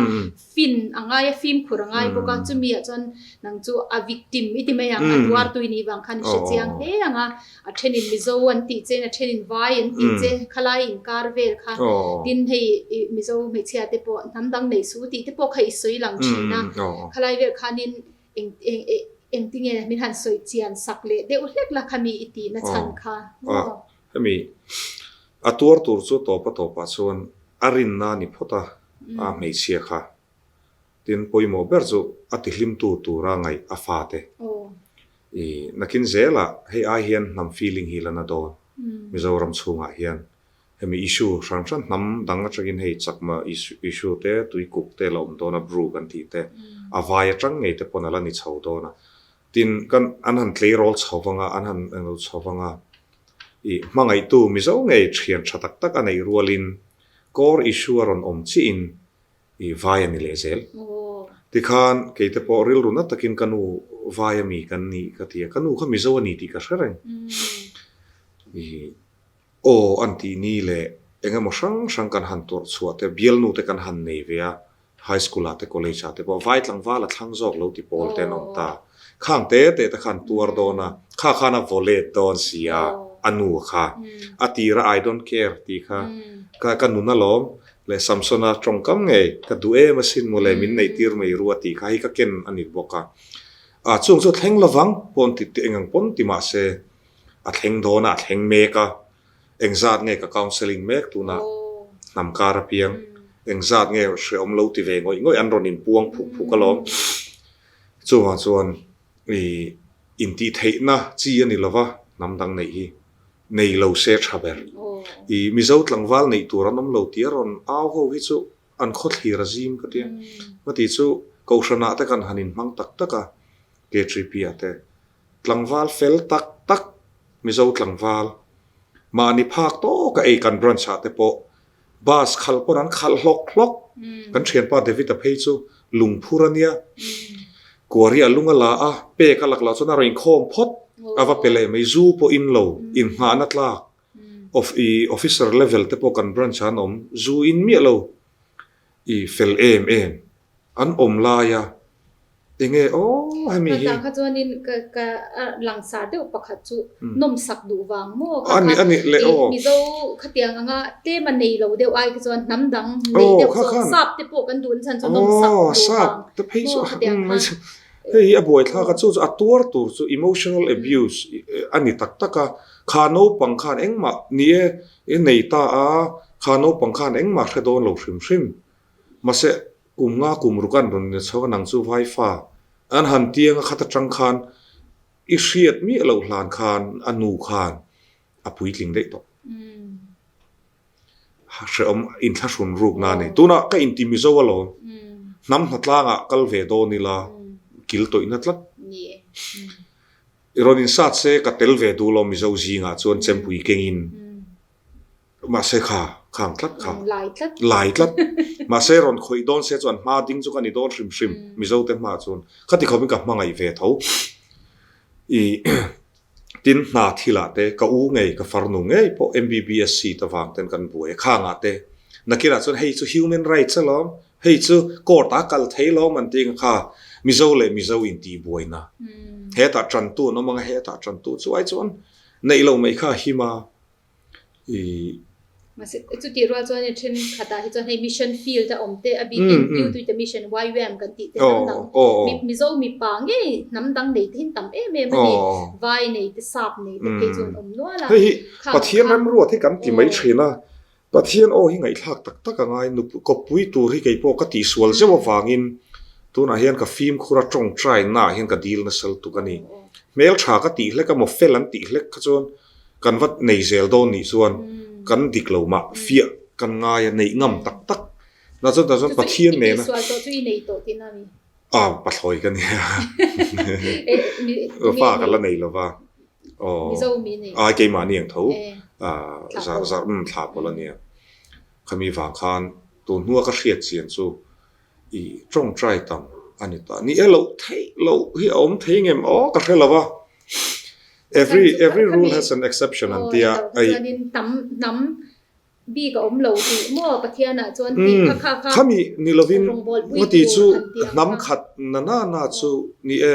fin a ngai a fimkhur a ngai bawk a, chumi ah chuan nang chu a victim i ti mai ang a tuartu i nih vang khan i hre chiang hle ang a, a thenin Mizo an tih che a thenin Vai an tih che khalai inkar vel kha tin hei i Mizo hmeichhia te pawh hnam dang nei su tih te pawh kha i sawi lang thin a, khalai vel khanin Eng eng e engtinge min han sawi chian sak leh deuh hlek la kha mi i tihna chhan kha maw? A, hemi a tuar tur chu tawp a tawpah chuan a rinna a ni phawt a, a hmeichhia kha. Tin, pawimawh ber chu a tihlimtu tura ngaih a fate. I nakin zelah hei ai hian hnam feeling hi la na dawn Mizoram chhungah hian. Hemi issue hran hran hnam dang atangin hei chakma issue te, tuikuk te la awm dawn a, Bru kan tih te, a vai atang ngei te pawn a la ni chho dawn a. Tin, kan an han tleirawl chho vang a, an han englo chho vang a, I hmangaihtu Mizo ngei thian tha tak tak a neih rualin core issue a rawn awm chiin i vai a ni leh zel. Tikhan kei te pawh rilru na takin ka nu vai a mi kan nih ka ti a, ka nu kha Mizo a ni tih ka hre reng. I aw an tih ni leh eng emaw hrang hrang kan han tuarh chhuah te, bialnu te kan han nei ve a, High school ah te college ah te pawh vai tlangval a thlang zawk lo ti pawl te an awm ta. Khang te te te khan tuar dawn a, kha khan a vaw let dawn si a, a nu kha. A tir a I don't care tih kha ka ka nun alawm leh Samsona tawngkam ngei ka duh em asin mawle min neih tir mai ru a tih kha hi ka ken a ni bawk a. A chung chu a thleng lovang pawn ti eng ang pawn ti mah se a thleng dawn a, a thleng mek a. Engzat nge ka counselling mek tunah hnam kar apiang engzat nge hrehawm lo ti ve ngawih ngawih an rawn inpuang phuk phuk alawm. Chuvang chuan i intihtheihna chi a ni lova hnam dang neih hi nei lo se tha ber. I Mizo tlangval neih tur an awm lo tih a rawn au ho hi chu an khawthlir a zim ka tia. Hmati chu Kohhranah te kan han inhmang tak tak a, K3P ah te Tlangval fel tak tak, Mizo tlangval, mahni phak tawka ei kan branch ah te pawh bus khalh pawn an khalh hlawk hlawk. Kan thianpa David-a phei chu lungphur a nia. Kuari a lung a la a, pek a lak loh chuan a rawn inkhawm phawt, a va pe leh mai. Zu pawh in lo, inngahna tlak of i officer level te pawh kan branch ah an awm, zu in miah lo i fel em em an awm laia Enge aw hemi hi. Khatah kha chuanin ka ka langsar deuh pakhat chu nawmsak duh vang maw kha kha i Mizo khatiang anga tlem a nei lo deuh ai kha chuan hnam dang nei deuh zawk sap te pawh kan duh nachhan chu nawmsak duh vang maw khatiang khan. Hei hi a buaithlak a chu chu a tuar tur chu emotional abuse a ni tak tak a, kha naupang khan engmah ni e i nei ta a, kha naupang khan engmah hre dawn lo hrim hrim. Mahse Kum nga kum ruk an rawn ni chho a nang chu vai fa an han tiang a khat atang khan i hriat miah loh hlan khan a nu khan a puitling daih tawh. Hrehawm inthlahrun rukna a nei. Tunah ka inti Mizo alawm. Hnam hnatlangah kal ve dawn ila kil tawihna tlat. I rawn insat se ka tel ve duh lo Mizo zingah chuan chempui kengin. Mahse kha, khang tlat kha. Lai tlat. Lai tlat. Mahse rawn khawih dawn se chuan hma ding chu ka ni dawn hrim hrim Mizo te hma chuan. Khati khawpin ka hmangaih ve tho. I tin hna thilah te ka u ngei, ka farnu ngei pawh MBBS seat avang ten kan buai a, khangah te nakinah chuan hei chu human rights alawm, hei chu court ah kal thei lawm an ti ang kha Mizo leh Mizo intihbuaina. Hetah tantu an awm ang a, hetah tantu chu ai chuan neih lo mai kha a him a. I. Mahse, chutih rual chuan i thenkhatah hi chuan hei mission field a awm te, a bikin Piutuite Mission YWAM kan tih te hnam dang, Mizo mipa ngei hnam dang nei te hi an tam em em a ni. Vai nei te, sap nei te phei chu an awm nual a. Hei hi Pathian remruat hi kan ti mai thin a, Pathian aw hi ngaihthlak tak tak a ngai. Kawppui tur hi kei pawh ka tihsual zeuh avangin tunah hian ka fimkhur a tawngtai naah hian ka dil nasa lutuk a ni. Hmeltha ka tih hlek a maw fel an tih hlek kha chuan Kan va nei zel dawn nih chuan kan dik lo mah fiah kan ngai a, neih ngam tak tak. Na chuan tah chuan Pathian nena. Chu chu i tihsual tawh chu i nei tawh tihna a ni. A, pathlawi ka nia. Fa ka la nei lo va. Aw. Mizo mi nei. Ai keimahni ang tho. Zar zar umm thla pawlh a nia. Khami vang khan tun hnua ka hriat chian chu I tawngtai tam a ni ta. Ni e loh theih loh hi a awm thei ngem aw ka hre lo va. Every every rule has an exception an tia. Ai. Chuanin tam hnam bik a awm lo tih maw Pathian ah chuan tih kha kha kha. Khami ni lovin ngati chu hnam khat na na na chu ni e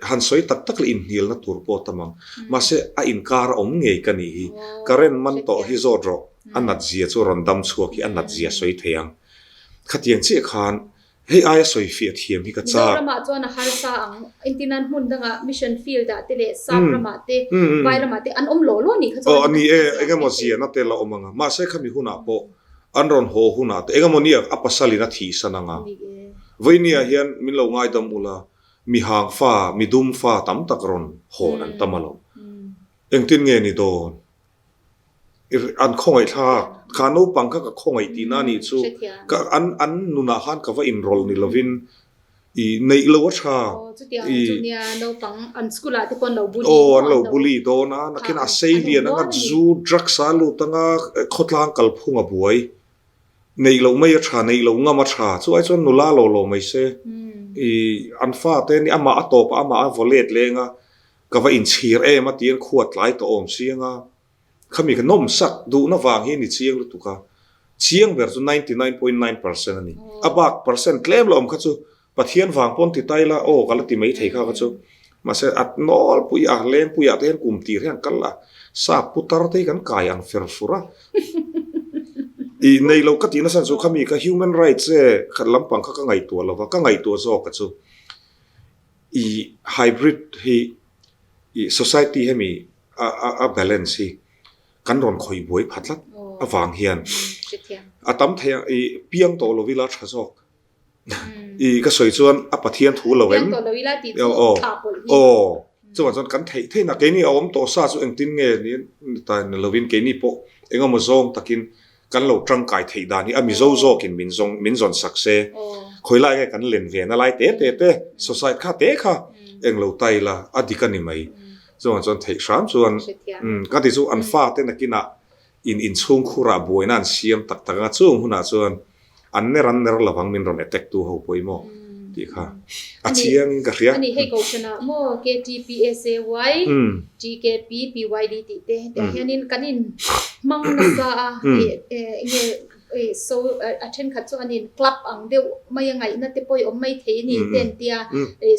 Han sawi tak tak leh inhnialna tur pawh tam ang. Mahse, a inkar a awm ngei ka nih hi. Current man tawh hi zawt rawh, a nat zia chu rawn dam chhuak hi a nat zia sawi thei ang. Khatiang chiah khan hei aia sawi fiah thiam hi ka chak. Mizoramah chuan a harsa ang. Engtinan hmun dangah mission field ah te leh sap ramah te, vai ramah te an awm law law nih kha chuan. Aw a ni e, engemaw ziahna te la awm ang a. Mahse khami hunah pawh an rawn haw hunah te engemaw nia a pasalin a thihsan ang a. Vawinia hian min lo ngaidam ula, Mi hang fa, mi dum fa tam tak rawn hawn an tam alawm. Engtin nge ni dawn? An khawngaih thlak. Kha naupang kha ka khawngaih tihna a nih chu. Ka an an nunah khan ka va inrawlh ni lovin. I neih lo a tha. Aw chutiang chu nia naupang an school ah te pawh an lo bully Aw an lo bully dawn a, nakin a sei lian anga zu drugs a lut anga khawtlang kalphung a buai. Neih loh mai a tha, neih loh ngam a tha. Chu ai chuan nula lo lo mai se. I an fate ni amah a tawp a, amah a vaw let leng a, ka va inchhir em a tiin khua tlai tawh awm si anga. Khami ka nawm sak duhna vang hi ni chiang lutuk a, chiang ber chu 99.9% a ni. A bak percent tlem la awm kha chu Pathian vang pawn ti tai la aw ka la ti mai thei kha kha chu. Mahse a nawlpui a lengpui ah te hian kum tir hian kal a, sap putar te hi kan kai ang fer fur a. I nei lo ka tih nasa chu khami kha human rights e khat lampang kha ka ngaihtuah lo va, ka ngaihtuah zawk a chu. I hybrid hi i society hemi a balance hi kan rawn khawih buai pha tlat avang hian a tam thei a i piang tawh lo ila tha zawk i ka sawi chuan a Pathian thu lo em aw aw chuvang chuan kan theih theihna keini a awm tawh sa chu engtin nge ni ta ni lovin keini pawh engemaw zawng takin kan lo tangkai theih dan hi a Mizo zawkin min zawng min zawn sak se khawi lai nge kan len ve na lai te te te society kha te kha eng lo tai la a dik a ni mai chuvang chuan theih hram chuan ka ti chu an fa te nakinah in inchhung khurah buaina an siam tak tak anga chung hunah chuan an ner an ner lovang min rawn attack tu ho pawimawh tih kha a chiang in ka hria. Ani hei kohhranah maw KTPSAY, TKP, PYD tih te tah hianin kan in hmang nasa a enge so a thenkhat chu an in club ang deuh mai a ngaihna te pawh i awm mai thei a ni te an tia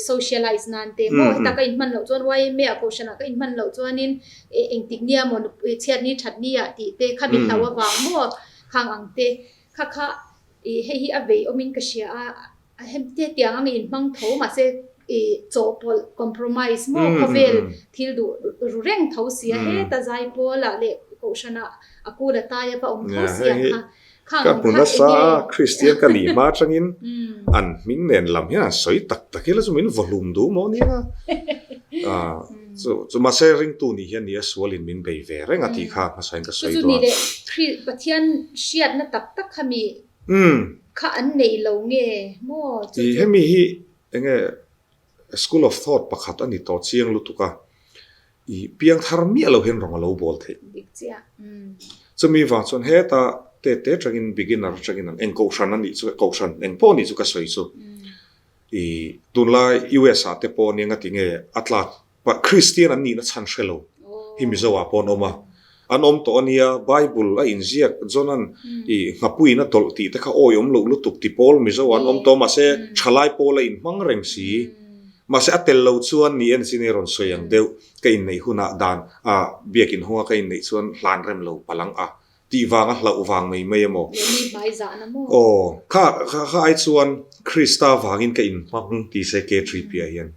socialize nan te maw heta ka in hman loh chuan YMA ah kohhranah ka in hman loh chuanin engtik nia maw chhiatni thatni ah tih te khami hlau avang maw khang ang te Kha kha i hei hi a vei awmin ka hria a, a hem te tiang ang in hmang tho mahse i chawhpawlh, compromise, maw khawvel thil duh ru reng tho si a, heta zaipawl ah leh kohhran ah a kul a tai a va awm tho si ang kha. Khang Ka ang hmu kha nasa enge. a, Kristian ka nih hma atangin an hming nen lam hian an sawi tak tak ila chu min vaw hlum duh maw nia. Chu chu mahse ringtu nih hian ni a sualin min bei ve reng a tih kha hmasain ka Chu sawi chu duh ni a. leh Kri Pathian hriatna tak tak kha mi kha an nei lo nge maw chu I chu. hemi hi enge school of thought pakhat a ni tawh chiang lutuk a, i piangthar miah lo hian rawng a lo bawl theih. Dik chiah umm. Chumi vang chuan heta te te tangin beginner atangin an eng kohhran a nih chu kohhran eng pawh a nih chu ka sawi chu. I tunlai US ah te pawh nia ngati nge a tlak pah Kristian an nihna chhan hre lo hi Mizo ah pawh an awm a, an awm tawh ania Bible a inziak John-a'n i nghapuiin a dawlh tih te kha awi awm loh lutuk ti pawl Mizo ah an awm tawh mahse thalai pawl a inhmang reng si mahse a tel lo chuan ni en chin i rawn sawi ang deuh ka inneih hunah dan a biakin hawnga ka inneih chuan hlan rem lo palang a Tih vang a hlauh vang mai mai emaw? Leh mi hmai zahna maw? Aw, kha kha kha ai chuan Krista vangin ka inhmang ti se K3P ah hian.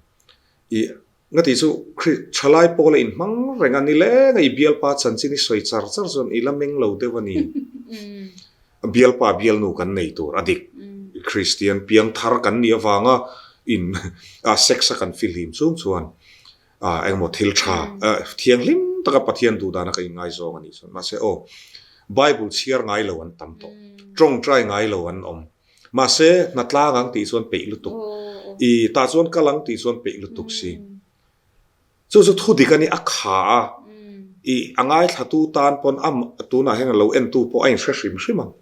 I nga tih chu Kri thalai pawla inhmang reng a ni leng a, i bialpa chanchin i sawi char char chuan i la meng lo deuh a ni. Bialpa bialnu kan nei tur a dik. Kristian piangthar kan nih avanga in a sex a kan fihlim chung chuan Ah, engmaw thil tha, thianghlim taka Pathian duh dana ka inngaizawng a nih chuan. Mahse aw, Bible chhiar ngai lo an tam tawh, tawngtai ngai lo an awm. Mahse, hna tlang ang tih chuan peih lutuk, i tah chuan kal ang tih chuan peih lutuk si. Chu chu thu dik a ni, a kha a, i a ngaithlatu tan pawn a tunah hian a lo entu pawh a inhre hrim hrim ang.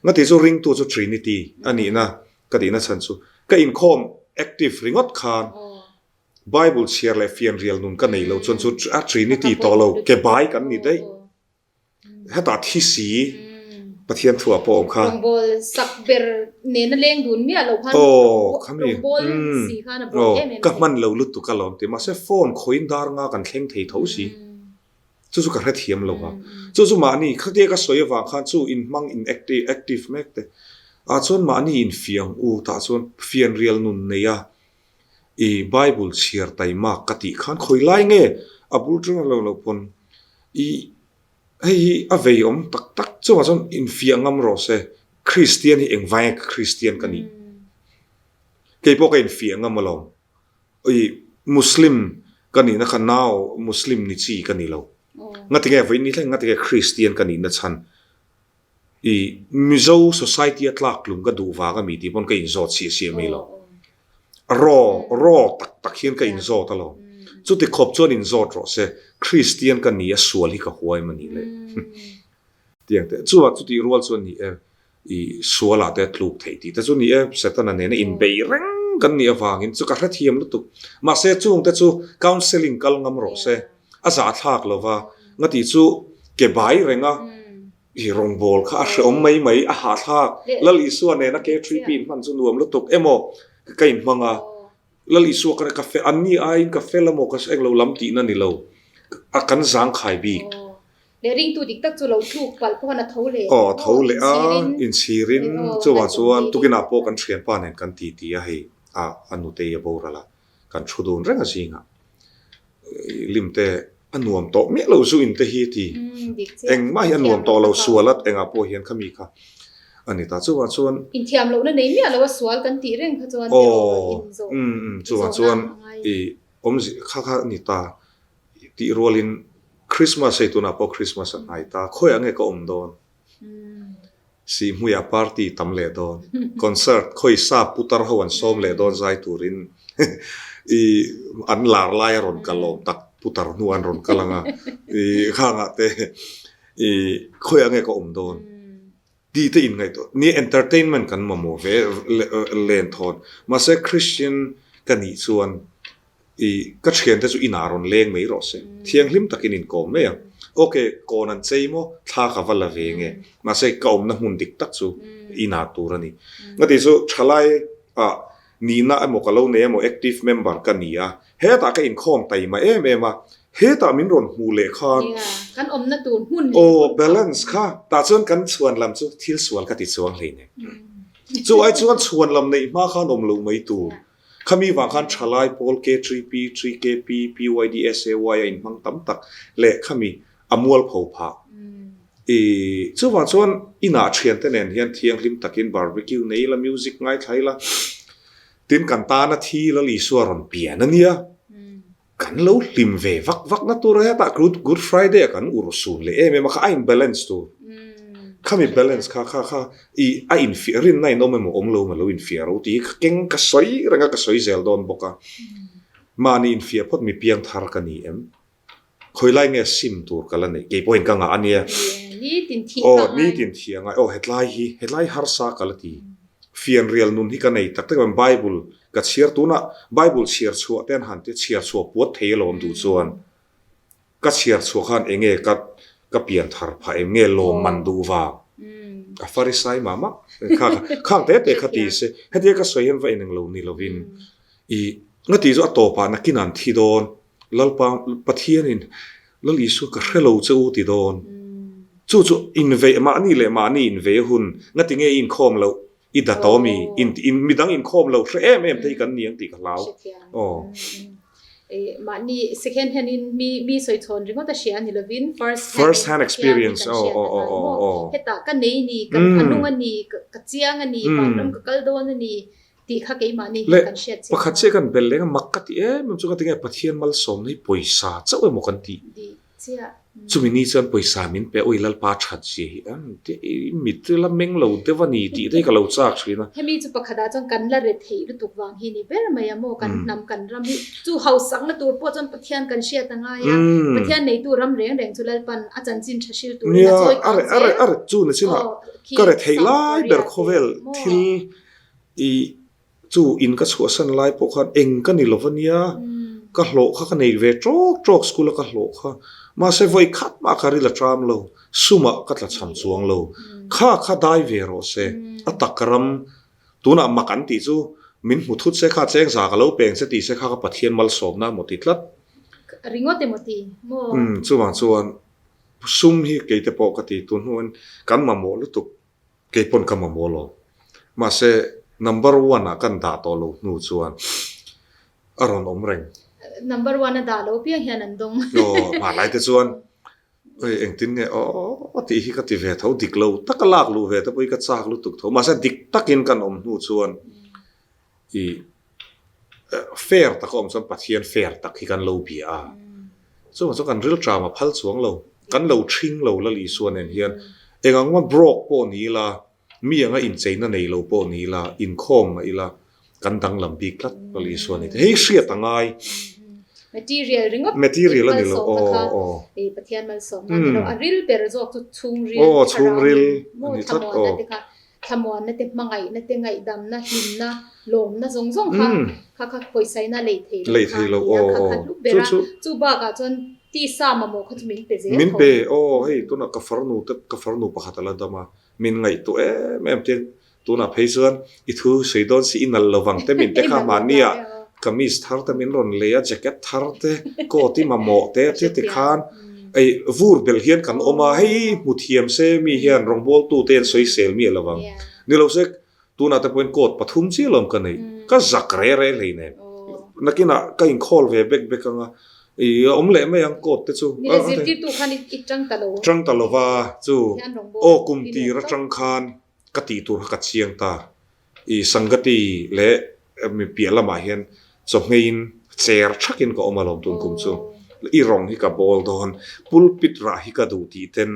Nga tih chu ringtu chu Trinity a nihna ka tihna chhan chu ka inkhawm active ringawt khan Bible chhiar leh fianrial nun ka nei lo chuan chu a Trinity tawh lo, ke bai kan ni daih. Hetah thi si Pathian thuah pawh awm kha. Rawngbawl sak ber nena leng dun miah lo khan rawngbawl si khan a buai em em. Ka hman lo lutuk alawm ti mahse phone khawiin dar nga kan thleng thei tho si. Chu chu ka hrethiam lo va. Chu chu mahni khatia ka sawi avang khan chu inhmang in active mek te ah chuan mahni infiang u tah chuan fianrial nun nei a I Bible chhiar taimak ka tih khan khawi lai nge a bul tang a lo lo pawn i hei hi a vei awm tak tak chungah chuan infiah ngam rawh se Kristian hi engvai nge Kristian ka nih kei pawh ka infiah ngam alawm i Muslim ka nihna kha nau Muslim ni chi ka ni lo ngatinge vawiin ni thleng ngatinge Kristian ka nihna chhan i Mizo society a tlak tlum ka duh vang a mi tih pawn ka inzawt siah siah mai lo. Raw, raw tak tak hian ka inzawt alawm. Chuti khawp chuan inzawt rawh se, Kristian ka ni a sual hi ka huai mani le. Tiang te, chuvang chutih rual chuan ni e, i sualah te tluk theih tih te chu ni e, Setana nena inbei reng kan nih avangin chu ka hrethiam lutuk. Mahse chungte chu counselling kal ngam rawh se, a zahthlak lova, nga tih chu ke bai reng a, I rawngbâwl kha a hrehawm mai mai, a hahthlâk. Lal Isua nena K3P inhman chu nuam lutuk emaw ka inhmang a. Lal Isua ka ka fel, anni aiin ka fel emaw ka englo lam tihna ni lo, a kan zangkhai bik. Leh ringtu dik tak chu lo tluk palh pawh a tho leh. Aw, a tho leh a, inchhirin chuvang chuan tukinah pawh kan thianpa nen kan titi a hei, a a nutei a boral a, kan thu dun reng a zingah. Lim te a nuam tawh miah lo zu in te hi ti engmah hi a nuam tawh lo sual at engah pawh hian khami kha a ni ta chuvang chuan Inthiam lohna nei miah lo a sual kan tih reng kha chuan erawh inzawh chuvang chuan i awmzi kha kha a ni ta tih rualin Christmas hei tunah pawh Christmas a hnai ta khawiah nge ka awm dawn? Sihhmuiah party tam leh dawn, concert khawi sap putar ho an sawm leh dawn zai turin i an lar lai a rawn kal awm tak putar hnu an rawn kal ang a, i khangah te i khawiah nge ka awm dawn tih te inngaihtuah ni entertainment kan mamawh ve len thawn mahse Christian ka nih chuan I ka thiante chu inah rawn leng mai rawh se. Thianghlim takin inkawm mai ang. Ok, kawn an chei maw? Thla ka va la ve nge. Mahse, ka awmna hmun dik tak chu inah tur a ni. Ngati chu thalai ah nihna emaw ka lo nei emaw active member ka ni a, hetah ka inkhawm taima em em a, hetah min rawn hmuh leh khan Kan awmna tur hmun leh aw balance kha tah chuan kan chhuan lam chu thil sual ka ti chuang hleinem. Chu ai chuan chhuan lam neih hma khan awm lo mai tur. Khami vang khan thalai pawl K3P, 3KP, PYD, SAY a inhmang tam tak leh khami a mualpho phah. I chuvang chuan inah thiante nen hian thianghlim takin barbecue nei ila, music ngaithla ila, tin kan tana thi Lal Isua rawn pian a nia. Kan lo hlim ve vak vak na tur a hetah Good Good Friday a kan ur sun leh em em a kha a in balance tur. Khami balance kha kha kha i a infiah rinna in awm emaw awm lo emaw lo infiah ro tih hi ka keng ka sawi reng a ka sawi zel dawn bawk a. Mahni infiah phawt mi piang thar ka ni em? Khawilai nge sim tur ka la neih? Kei pawhin ka ngah a nia. Aw nitin thih a ngai. Aw hetlai hi hetlai harsa ka la ti. Fianrial nun hi ka nei tak tak em? Bible ka chhiar tunah Bible chhiar chhuah te an han ti a, chhiar chhuah puat thei alawm duh chuan ka chhiar chhuah khan eng nge ka ka pian thar phah em nge lawm man duh vang a farisai mah mah kha khang te te kha ti se hetia ka sawi hian va ineng lo ni lovin i nga tih chu a tawpah nakin an thi dawn Lalpa Pathianin Lal Isua ka hre lo che u ti dawn. Chu chu inveih mahni leh mahni inveih a hun ngati nge i inkhawm loh i dat awm i in midang inkhawm loh hre em em te hi kan ni ang tih ka hlau. Aw. Mahni second hand in mi mi sawi chhawn ringawt a hria ni lovin first hand first hand experience aw aw aw aw aw hetah ka nei ni ka nung a ni ka chiang a ni vanram ka kal dawn a ni Tih kha keimahni hian kan hriat chiah. Pakhat chiah kan bel leng a, mak ka ti em em chu ka ti nge Pathian malsawmna hi pawisa chauh emaw kan tih. Dih chiah. Chumi ni chuan pawisa min pe a, ui Lalpa that zia hi an ti i mit la meng lo deuh a ni tih te hi ka lo chak thin a. Hemi chu pakhatah chuan kan la re theih lutuk vang hi ni ber mai a maw kan hnam kan ram hi chu hausakna tur pawh chuan Pathian kan hriat a ngai a, Pathian neitu ram reng reng chu Lalpan a chanchin tha hril turin a chawi kang zel. Nia a re a re chu ni chinah ka re theih lai ber khawvel thil I chu in ka chhuahsan lai pawh khan eng ka ni lo va nia, ka hlawh kha ka nei ve tawk tawk school a ka hlawh kha. Mahse vawi khat mah ka ril a ṭam lo, sumah ka tla cham chuang lo. Kha kha dai ve rawh se, a tak ram tunah mak an tih chu min hmu thut se kha cheng za ka lo peng che tih se kha ka Pathian malsawmna emaw ti tlat. Ringawt emaw ti maw? Umm chuvang chuan sum hi keite pawh ka ti tun hnuin kan mamawh lutuk. Kei pawn ka mamawh lo. Mahse, number one ah kan dah tawh lo hnu chuan a rawn awm reng. Number one a dah lo piang hian an dawng. Aw, hmanlai te chuan oi engtin nge aw tih hi ka ti ve tho, dik lo taka lak luh ve te pawh hi ka chak lutuk tho. Mahse, dik takin kan awm hnu chuan i fair taka awm chuan Pathian fair tak hi kan lo bia a. Chuvang chuan kan rilṭam a phal chuang lo. Kan lo ṭhing lo Lal Isua nen hian eng ang maw broke pawh ni ila, mi anga incheina nei lo pawh ni ila, inkhawm mah ila. Kan danglam bik tlat Lal Isua ni te. Hei hriat a ngai. Material ringawt Material a ni lo aw aw. Pathian malsawmna ni lo. A ril ber zawk chu chhungril aw chhungril a ni tlat aw. Te kha thlamuanna te hmangaihna te ngaihdamna hlimna lawmna zawng zawng kha kha kha pawisaina lei thei lo lei thei lo aw kha kha hlu ber a. Chu bakah chuan tisa mamawh kha chu min pe zel tho. Min pe aw hei tunah ka farnu te ka farnu pakhat a la dam a min ngaihtuah em em tin Tunah phei chuan i thu sawi dawn si i nalh lo vang te min te kha mahnia kamis thar te min rawn lei a, jacket thar te, coat i mamawh te a ti khan ei vur belh hian kan awm a, hei hmu thiam se mi hian rawngbawltu te an sawisel miah lo vang. Ni lo se tunah te pawhin coat pathum chiah lawm ka nei, ka zak re re hlei nen. Nakinah ka inkhâwl ve bek bek ang a, i a awm leh mai ang coat te chu. Ni le zirtirtu khan i tang ta lo. Tang ta lo va chu aw kum tir atang khan Ka tih tur kha ka chiang ta. I Sangati leh mi piah lamah hian chawhmeiin cher thakin ka awm alawm tun kum chu. I rawng hi ka bawl dawn, pulpit rah hi ka duh tih ten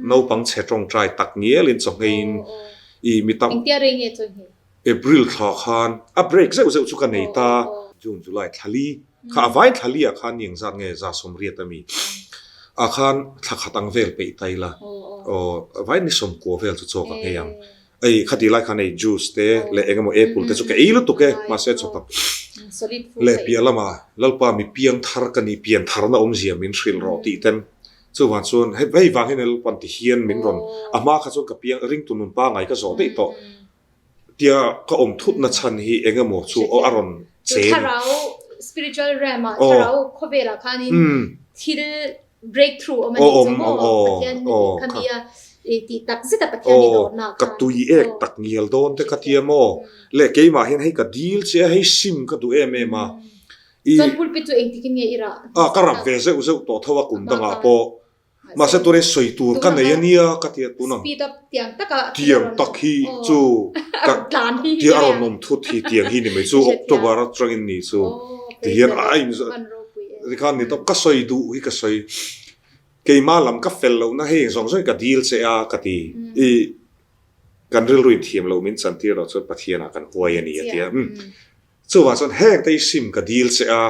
naupang chhe tawngtai tak ngialin chawhmeiin i mi tam. Engtia rei nge chawhmei? April thla khan a break zeuh zeuh chu ka nei ta. June, July thla li kha a vai thla li ah khan ni engzat nge 180 a mi ah khan thla khat ang vel peih ta ila aw a vai ni sawmkua vel chu chaw ka nghei ang. Ei khati lai khan ei juice te leh eng emaw apple te chu ka ei lutuk e mahse chaw tak leh piah lamah Lalpa mi piang thar ka ni pian tharna awmzia min hrilh rawh tih ten chuvang chuan hei vang hian Lalpan ti hian min rawn a hma kha chuan ka piang ringtu nun pangai ka zawh daih tawh. Tia ka awm thutna chhan hi eng emaw chu aw a rawn che ni. Thlarau spiritual realm ah thlarau khawvelah khanin thil breakthrough awm a nih chu maw Pathian khami a tih tak zet a Pathian i dawrna khan. Ka tui ek tak ngial dawn te ka tia maw leh keimah hian hei ka dil che a hei sim ka duh em em a. Chuan pulpit chu engtikin nge i rah? A ka rap ve zeuh zeuh tawh tho a kum dangah pawh. Mahse tuna sawi tur ka nei a nia ka ti a tuna tiang tak hi chu ka tia a rawn awm thut hi tiang hi ni mai chu October atangin ni chu ti hian a in tikhan ni tawp ka sawi duh hi ka sawi keimah lam ka fel lohna hei zawng zawng hi ka dil che a ka ti i kan rilru in thiam loh min chantir loh chuan Pathian ah kan huai a ni a ti a. Chuvang chuan heng te hi sim ka dil che a,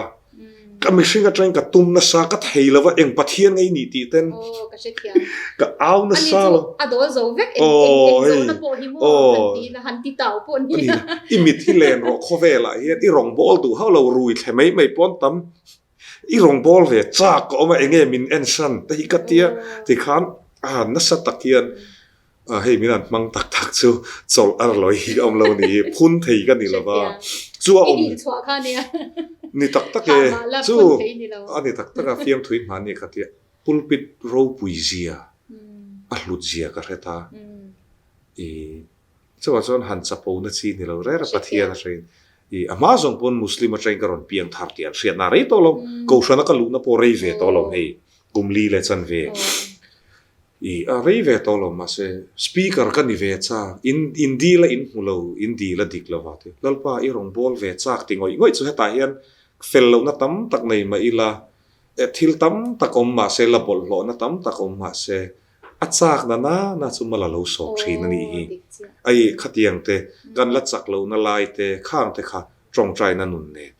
ka mihring atangin ka tum nasa, ka thei lo va, eng Pathian ngei nih tih ten ka au nasa lo. Aw hei, aw, ani i mit hi len rawh khawvelah hian i rawngbâwl duh hauh lo, rui thle mai mai pawn tam, i rawngbâwl ve chak ka awm a, enge min ensan te hi ka tia tikhan a nasa tak hian A hei min an hmang tak tak chu chawlh a lawi hi ka awm lo ni hi, phun thei ka ni lo va, chu a awm ni tak tak e, chu a ni tak tak a fiamthui hman ni kha tia pulpit ropui zia a hlut zia ka hre ta, i chuvang chuan han chapo na chi ni lo rêr a Pathian a hrein i a hma zawng pawn Muslim atangin ka rawn piang thar tih an hriatna a rei tawh lo, Kohhrana ka luhna pawh rei ve tawh lo hei kum li leh chan ve. I a rei ve tawh lo mahse speaker ka ni ve chak, in in dil a in hmu lo, in dil a dik lo va ti. Lalpa i rawn bawl ve chak ti ngawih ngawih chu hetah hian fel lohna tam tak nei mah ila, thil tam tak awm mahse la bawlhhlawhna tam tak awm mahse a chak na na na chu mal a lo sawp thin a nih hi. Ai khatiang te kan la chak lohna lai te khang te kha tawngtaina nun nen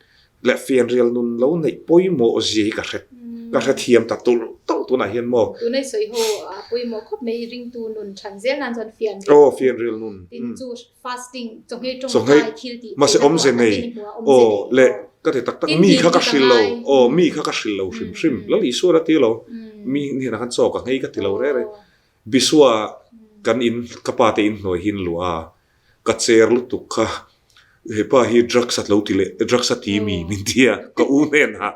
leh fianrial nun lo neih pawimawh zia hi ka hre ka hre thiam ta tulh tulh tunah hian maw. Tunai sawi ho a pawimawh khawp mai ringtu nun than zel nan chuan fianrial Aw fianrial nun tin chu fasting chawngei tawngtai thil tih mahse awmze nei aw leh ka ti tak tak mi kha ka hrilh lo aw mi kha ka hrilh lo hrim hrim Lal Isua la ti lo mi hnenah khan chaw ka nghei ka ti lo reng reng Bisua kan in ka pa te in hnuai hi an luah a Ka cher lutuk kha, hepa hi drugs a lo ti leh, drugs a ti mi min ti a, ka u hnenah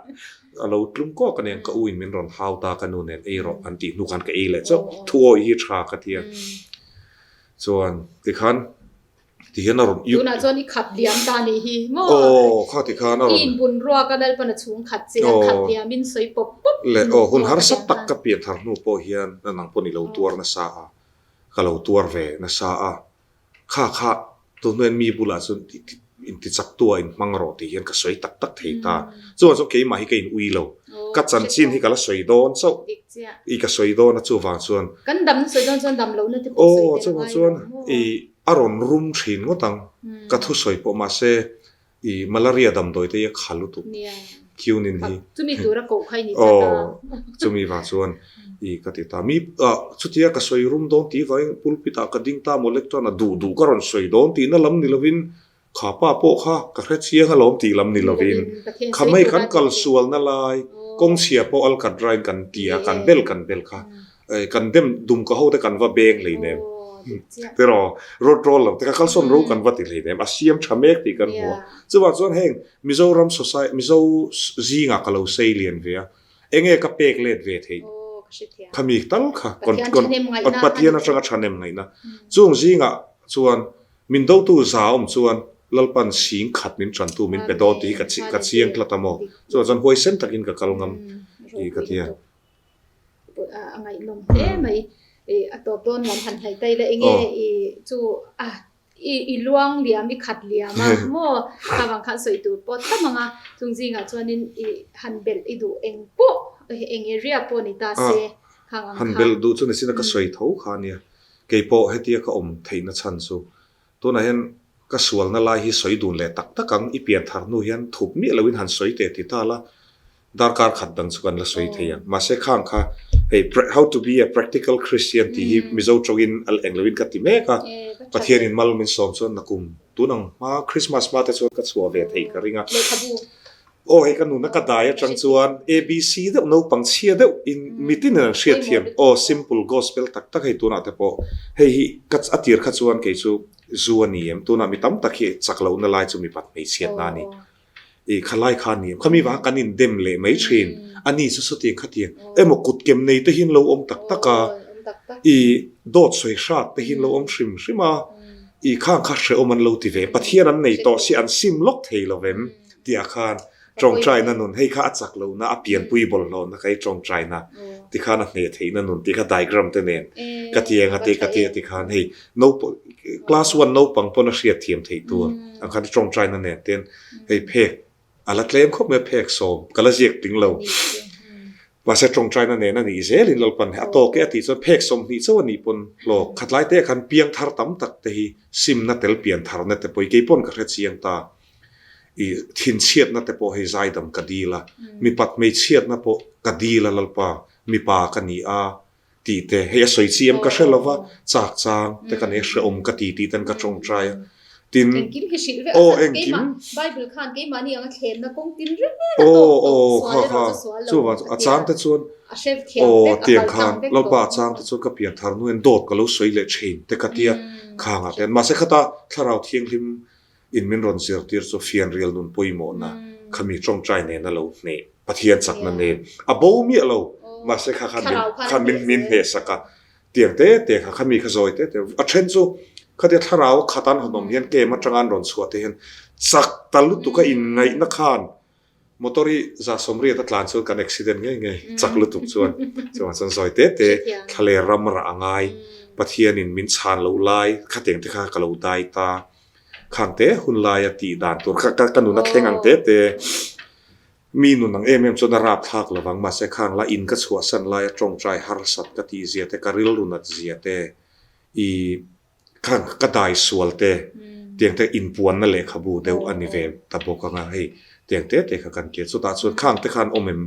a lo tlum kawk a nia, ka u in min rawn hau ta ka nu nen ei rawh an tih hnu khan ka ei leh chauh, thu awih hi tha ka ti a, chuan tikhan tihian a rawn. Tunah chuan i khat liam ta nih hi maw? Aw kha tikhan a rawn. I inbun ruak a Lalpan a chhung khat che a, khat liam in sawi pawp pawp. Leh aw hun harsa tak ka pian thar hnu pawh hian nang pawh ni lo tuar nasa a, ka lo tuar ve nasa a, Kha kha tun hnuaiin mi bulah chuan intichaktua inhmang rawh tih hian ka sawi tak tak thei ta. Chuvang chuan keimah hi ka in ui lo. Ka chanchin hi ka la sawi dawn chauh. I ka sawi dawn a chuvang chuan. Kan dam na sawi dawn chuan dam lohna te pawh sawi tel a ngai lo maw? I a rawn rum thin ngawt ang ka thusawi pawh mahse. I malaria damdawi te hi a kha lutuk. Quinine hi. Chumi tura koh kha i ni tlat a. Aw, chumi vang chuan i ka ti ta. Mi ah chutia ka sawi rum dawn tih vangin pulpit ah ka ding ta maw lek chuan a duh duh ka rawn sawi dawn tihna lam ni lovin kha pa pawh kha ka hre chiang alawm tih lam ni lovin kha mai kan kal sualna lai kawng chhia pawh alkatrain kan ti a, kan bel kan bel kha Kan dem dum ka ho te kan va beng hleinem tiraw road roll lo te kha kalsawn ro kan va ti hleinem a siam tha mek tih kan hmu a chuvang chuan heng Mizoram society Mizo zingah ka lo sei lian ve a enge ka pek let ve theih khami tal kha Pathian atanga thahnem ngaihna chung zingah chuan min dotu za awm chuan Lalpan sing khat min tantu min pe dawn tih hi ka chiang tlat a maw chuvang chuan huaisen takin ka kal ngam tih ka ti a. A ngaihnawm hle mai. I a tawp dawn lam han hnaih ta ila enge i chu a i i luang liam i khat liam a maw kha vang khan sawi tur pawh tam ang a chung zingah chuanin i han belh i duh eng pawh eng area pawh ni ta se khang ang kha. Han belh duh chu ni sin a ka sawi tho kha ania keipawh hetia ka awm theihna chhan chu tunah hian ka sualna lai hi sawi dun leh tak tak ang i pian thar hnu hian thup miah loin han sawi teh ti ta la Darkar khat dang chu kan la sawi thei ang. Mahse khang kha hei How to be a practical Christian tih hi Mizo tawngin a eng loin ka ti mek a. Pathianin mal min sawm chuan nakum tun ang hma Christmas hma te chuan ka chhuah ve theih ka ring a. Aw hei ka nuna ka dai atang chuan ABC deuh naupang chhia deuh in mitin in an hriat thiam. Aw simple gospel tak tak hei tunah te pawh hei hi ka a tir kha chuan kei chu zu a ni em tunah mi tam tak hi chak lohna lai chu mipat hmeichhiatna a ni. I khalai kha ni khami vang kan in dem leh mai thin a ni chu sawtiang khatiang emaw kut kem nei te hian lo awm tak tak a i dawt sawi hrat te hian lo awm hrim hrim a i khang kha hrehawm an lo ti ve Pathian an nei tawh si an sim lawk thei lo vem tih ah khan tawngtaina nun hei kha a chak lohna a pianpui bawlhhlawhna kha i tawngtaina tikhan a hneh theihna nun tih kha diagram te nen ka ti eng a ti ka ti a tikhan hei naupang class one naupang pawn a hriat thiam theih tur ang khan tawngtaina nen ten hei phek a la tlem khawp mai a phek sawm ka la ziak tling lo mahse tawngtaina nen a nih zelin Lalpan a tawk e a tih chuan phek 20 chauh a nih pawn hlawk khatlai te khan piang thar tam tak te hi simna tel pian tharna te pawh hi kei pawn ka hre chiang ta. I thinchhiatna te pawh hei zaidam ka dil a, mipat hmeichhiatna pawh ka dil a Lalpa, mipa ka ni a tih te, hei a sawi chi em ka hre lova, chak chang te ka nei hrehawm ka ti tih ten ka tawngtai a, tin, Engkim hi hrilh vek aw a, engkim. Keimah Bible khan keimahni anga thlenna kawng tin reng a Aw tawk tawh, aw sual kha erawh kha chu sual lo chuvang chu a a tia, chang te chuan a hre thiam aw vek, a tiang kal khan tlang vek Lalpa tawh. a chang te chuan ka pian thar hnuin dawt ka lo sawi leh thin te ka tia khangah ten mahse khata thlarau thianghlim In min rawn zirtir chu fianrial nun pawimawhna khami tawngtai nena lo hneh Pathian chakna nen a bo miah lo. Mahse kha khan min khan min min hneh sak a, tiang te te kha khami kha zawi te te a then chu khatia thlarau a khat an hawn awm hian kem atanga an rawn chhuah te hian chak ta lutuk a inngaihna khan Motor hi 180 a tlan chuan kan accident ngei ngei chak lutuk chuan chuvang chuan zawi te te thlaler ram rah a ngai Pathianin min chhan loh lai khatiang te kha ka lo dai ta khang te hun laia tih dan tur kha ka nun a thleng ang te te mi nun ang em em chuan a rap thlak lovang mahse khang la in ka chhuahsan laia tawngtai harsat ka tih zia te ka rilru nat zia te i Kha ka dai sual te tiang te inpuanna lehkhabu deuh a ni ve ta bawk ang a, hei tiang te te kha kan tia. Chutah chuan khang te khan awm em?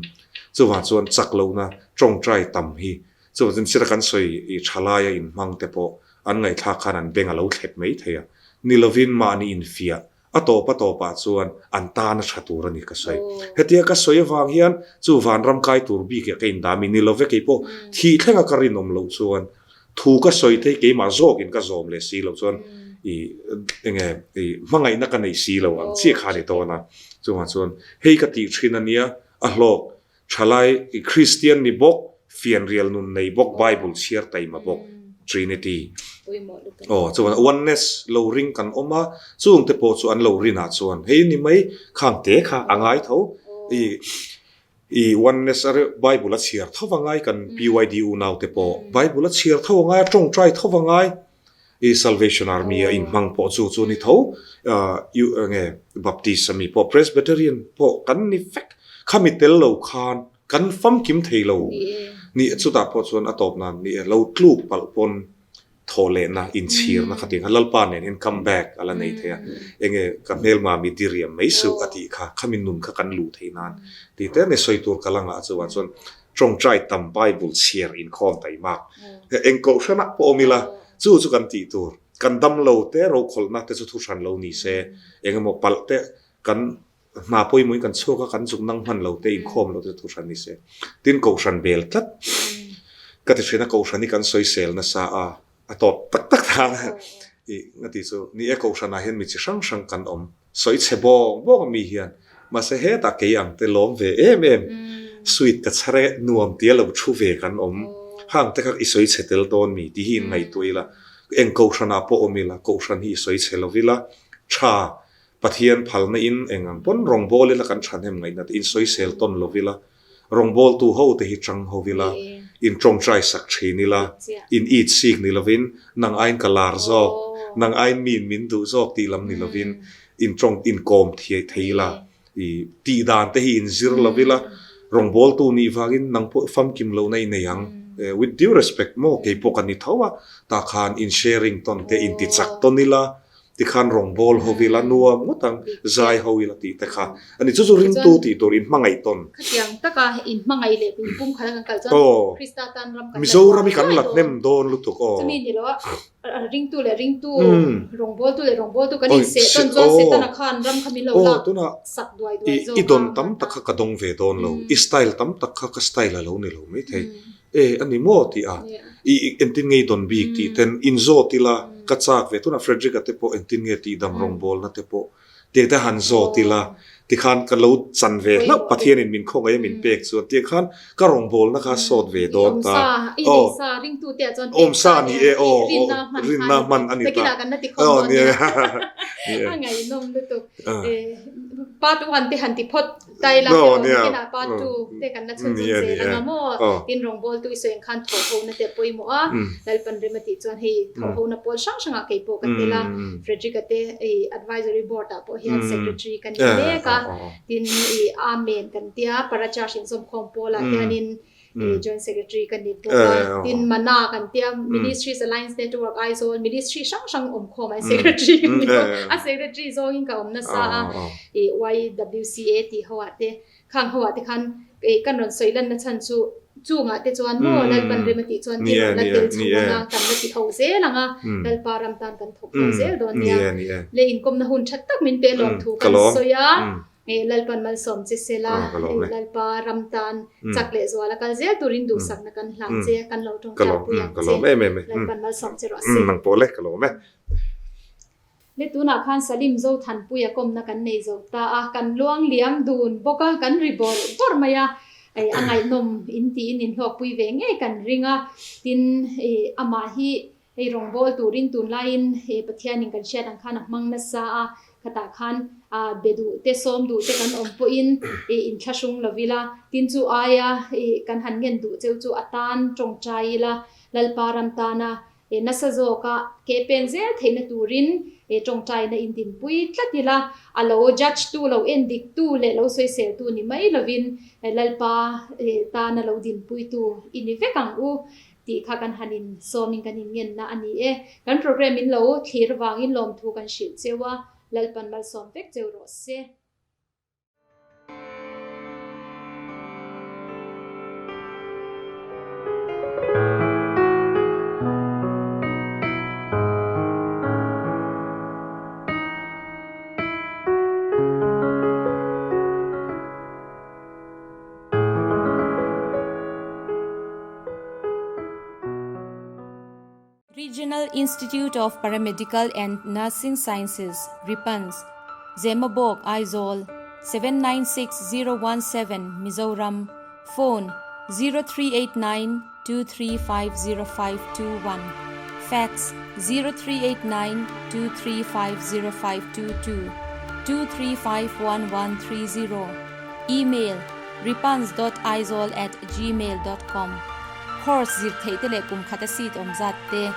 Chuvang chuan chak lohna tawngtai tam hi chuvang chuan sira kan sawi i tha laia inhmang te pawh an ngaihthlak khan an beng a lo thlep mai thei a. Ni lovin mahni infiah a tawp a tawpah chuan an tan a tha tur a ni ka sawi. Hetia ka sawi avang hian chu vanram kai tur bik ah ka indam i ni lo ve keipawh thih thlenga ka rinawm loh chuan thu ka sawi te hi keimah zawkin ka zawm leh si loh chuan i enge i hmangaihna ka neih si lo ang chiah kha a ni dawn a. Chuvang chuan hei ka tih thin a nia a hlawk Thalai i Kristian ni bawk, fianrial nun nei bawk, Bible chhiar taima bawk, Trinity. Aw, chuan oneness lo ring kan awm a, chung te pawh chu an lo rinah chuan hei ni mai khang te kha a ngai tho. I i oneness a reuh Bible a chhiar tho va ngai kan PYD unau te pawh Bible a chhiar tho a ngai a, tawngtai tho va ngai. I Salvation Army a inhmang pawh chu chu ni tho, nge Baptist ami pawh Presbyterian pawh kan ni vek, khami tel lo khan kan famkim thei lo ni chutah pawh chuan a tawp nan ni e lo tluk palh pawn Thawhlehna, inchhirna kha tih kha Lalpa nen hian come back a la nei thei a, enge ka hmelma mi diriam mai suh a tih kha, khami nun kha kan luh theih nan tih te ani sawi tur ka la ngah chuan chuan tawngtai tam Bible chhiar inkhawm taimak eng kohhranah pawh awm ila chu chu kan tih tur, kan damlo te rokhawlhna te chu thu hran lo ni se engemaw palh te kan Hna pawimawhin kan chhuak a, kan zuk nang hman lo te, inkhawm lo te thu hran ni se. Tin, Kohhran bel tlat ka ti thin a, Kohhran hi kan sawisel nasa a, a tawp tak tak ta i nga ti chu ni e, Kohhranah hian mi chi hrang hrang kan awm, sawi chhe bawng bawng a mi hian, mahse hetah kei ang te lawm ve em em, sweet ka chhar e, nuam tia lo thu ve kan awm, hang te kha i sawi chhe tel dawn mi tih hi inngaihtuah ila, eng Kohhranah pawh awm ila, Kohhran hi i sawi chhe lo ila, tha Pathian phalna in eng ang pawn rawngbawl ila kan thahnem ngaihna te in sawisel tawn lo ila, rawngbawltu ho te hi chang ho ila, in tawngtai sak thin ila, in it sik ni lovin nang aiin ka lar zawk, nang aiin miin min duh zawk tih lam ni lovin in tawng in kawm thei thei ila, i tih dan te hi in zir lo ila, rawngbawltu nih vangin nang pawh famkim lohna i nei ang, with due respect maw kei pawh ka ni tho a, tah khan in sharing tawn te in ti chak tawn ila, Tikhan rawngbawl ho ila nuam ngawt ang, zai ho ila tih te kha a ni. Chu chu ringtu tih tur inhmangaih tawn. Khatiang taka inhmangaih leh inpum khat a kan kal chuan Krista tan ram kan la Mizoram hi kan la hnem dawn lutuk aw. Chumi ni lo a, ringtu leh ringtu, rawngbawltu leh rawngbawltu kan inseh tawn chuan Setana khan ram kha min lo lak sak duai duai zawk a. I dawn tam tak kha ka dawng ve dawn lo, i style tam tak kha ka style a lo ni lo maithei. E, a ni maw tih a, i engtin nge i dawn bik tih ten inzawt ila ka chak ve. Tunah Frederick-a te pawh engtin nge tihdam rawngbawlna te pawh tiang te han zawt ila tikhan ka lo chan ve hlauh Pathianin min khawngaih a min pek chuan tiang khan ka rawngbawlna kha sawt ve dawn ta. Aw, awmsa ni e aw, rinna hman a ni ta. Aw, nia. Part one te han ti phawt. Taila te awm kinah part 2 te kan la chhunzawm zel anga maw? Tin rawngbawl tu i sawi ang khan thawhhona te a pawimawh a, Lalpan rem a tih chuan hei thawhhona pawl hrang hrangah kei pawh ka tel a, Frederick-a te i advisory board ah pawh hian secretary ka ni mek a, tin i Amen kan tia Parachurch inzawmkhawm pawlah hianin Joint Secretary ka ni bawk a, tin Mana kan tia Ministries Alliance Network Aizawl Ministry hrang hrang awm khawm a Secretary ka ni bawk a, Secretary zawngin ka awm nasa a, YWCA tih ho ah te khang ho ah te khan kan rawn sawi lanna chhan chu chungah te chuan maw Lalpan rem a tih chuan ti rawn la tel chho ang a, kan la ti ho zel ang a, Lalpa ram tan kan thawk ho zel dawn nia. Le inkawmna hun tha tak min pe lawm thu kan sawi a. Nge Lalpan malsawm che sela, hei Lalpa ram tan chak leh zual a kal zel turin duhsakna kan hlan che, kan lo tawngtai pui ang che. Lalpan malsawm che rawh se. Nang pawh le, ka lawm e. Le tunah khan Salim Zothanpuia kawmna kan nei zo ta a, kan luang liam dun bawk a, kan ri bawrh bawrh mai a, a ngaihnawm in tiin inhlawkpui ve ngei kan ring a, tin amah hi Hei rawngbawl turin tunlaiin he Pathianin kan hriat ang khan a hmang nasa a, khatah khan be duh te sawm duh te kan awm pawhin i inthlahrung lo ila, tin chu aia i kan han ngen duh cheu chu a tan tawngtai ila, Lalpa ram tana nasa zawka ke pen zel theihna turin tawngtaina in dinpui tlat ila, a lo judge tu lo en dik tu leh lo sawisel tu ni mai lovin Lalpa tana lo dinpui tu i ni vek ang u. Tih kha kan han in sawmin kan in ngenna a ni e. Kan program in lo thlir vangin lawmthu kan hrilh cheu a, Lalpan malsawm vek cheu rawh se. Regional Institute of Paramedical and Nursing Sciences, RIPANS, Zemabawk, Aizawl, 796017, Mizoram, Phone, 0389 2350521, Fax, 0389 2350522, 2351130. Email, ripans dot aizawl at gmail dot com Course zir theih te leh kum khata seat awm zat te,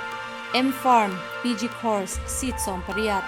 M Pharm, PG Course, seat 18,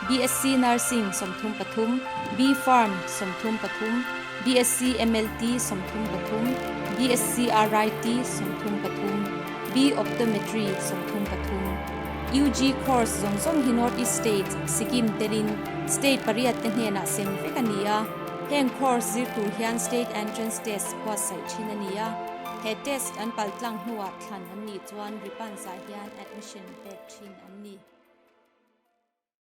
BSc Nursing 33, B Pharm 33, BSc MLT 33, BSc RIT 33. B Optometry 33. UG course zawng zawng hi North East State, Sikkim telin state pariat te hnenah sem vek a ni a. Heng course zir tur hian State Entrance Test buatsaih thin a ni a. He test an paltlang hnuah thlan an nih chuan Ripans ah hian admission pek thin an ni.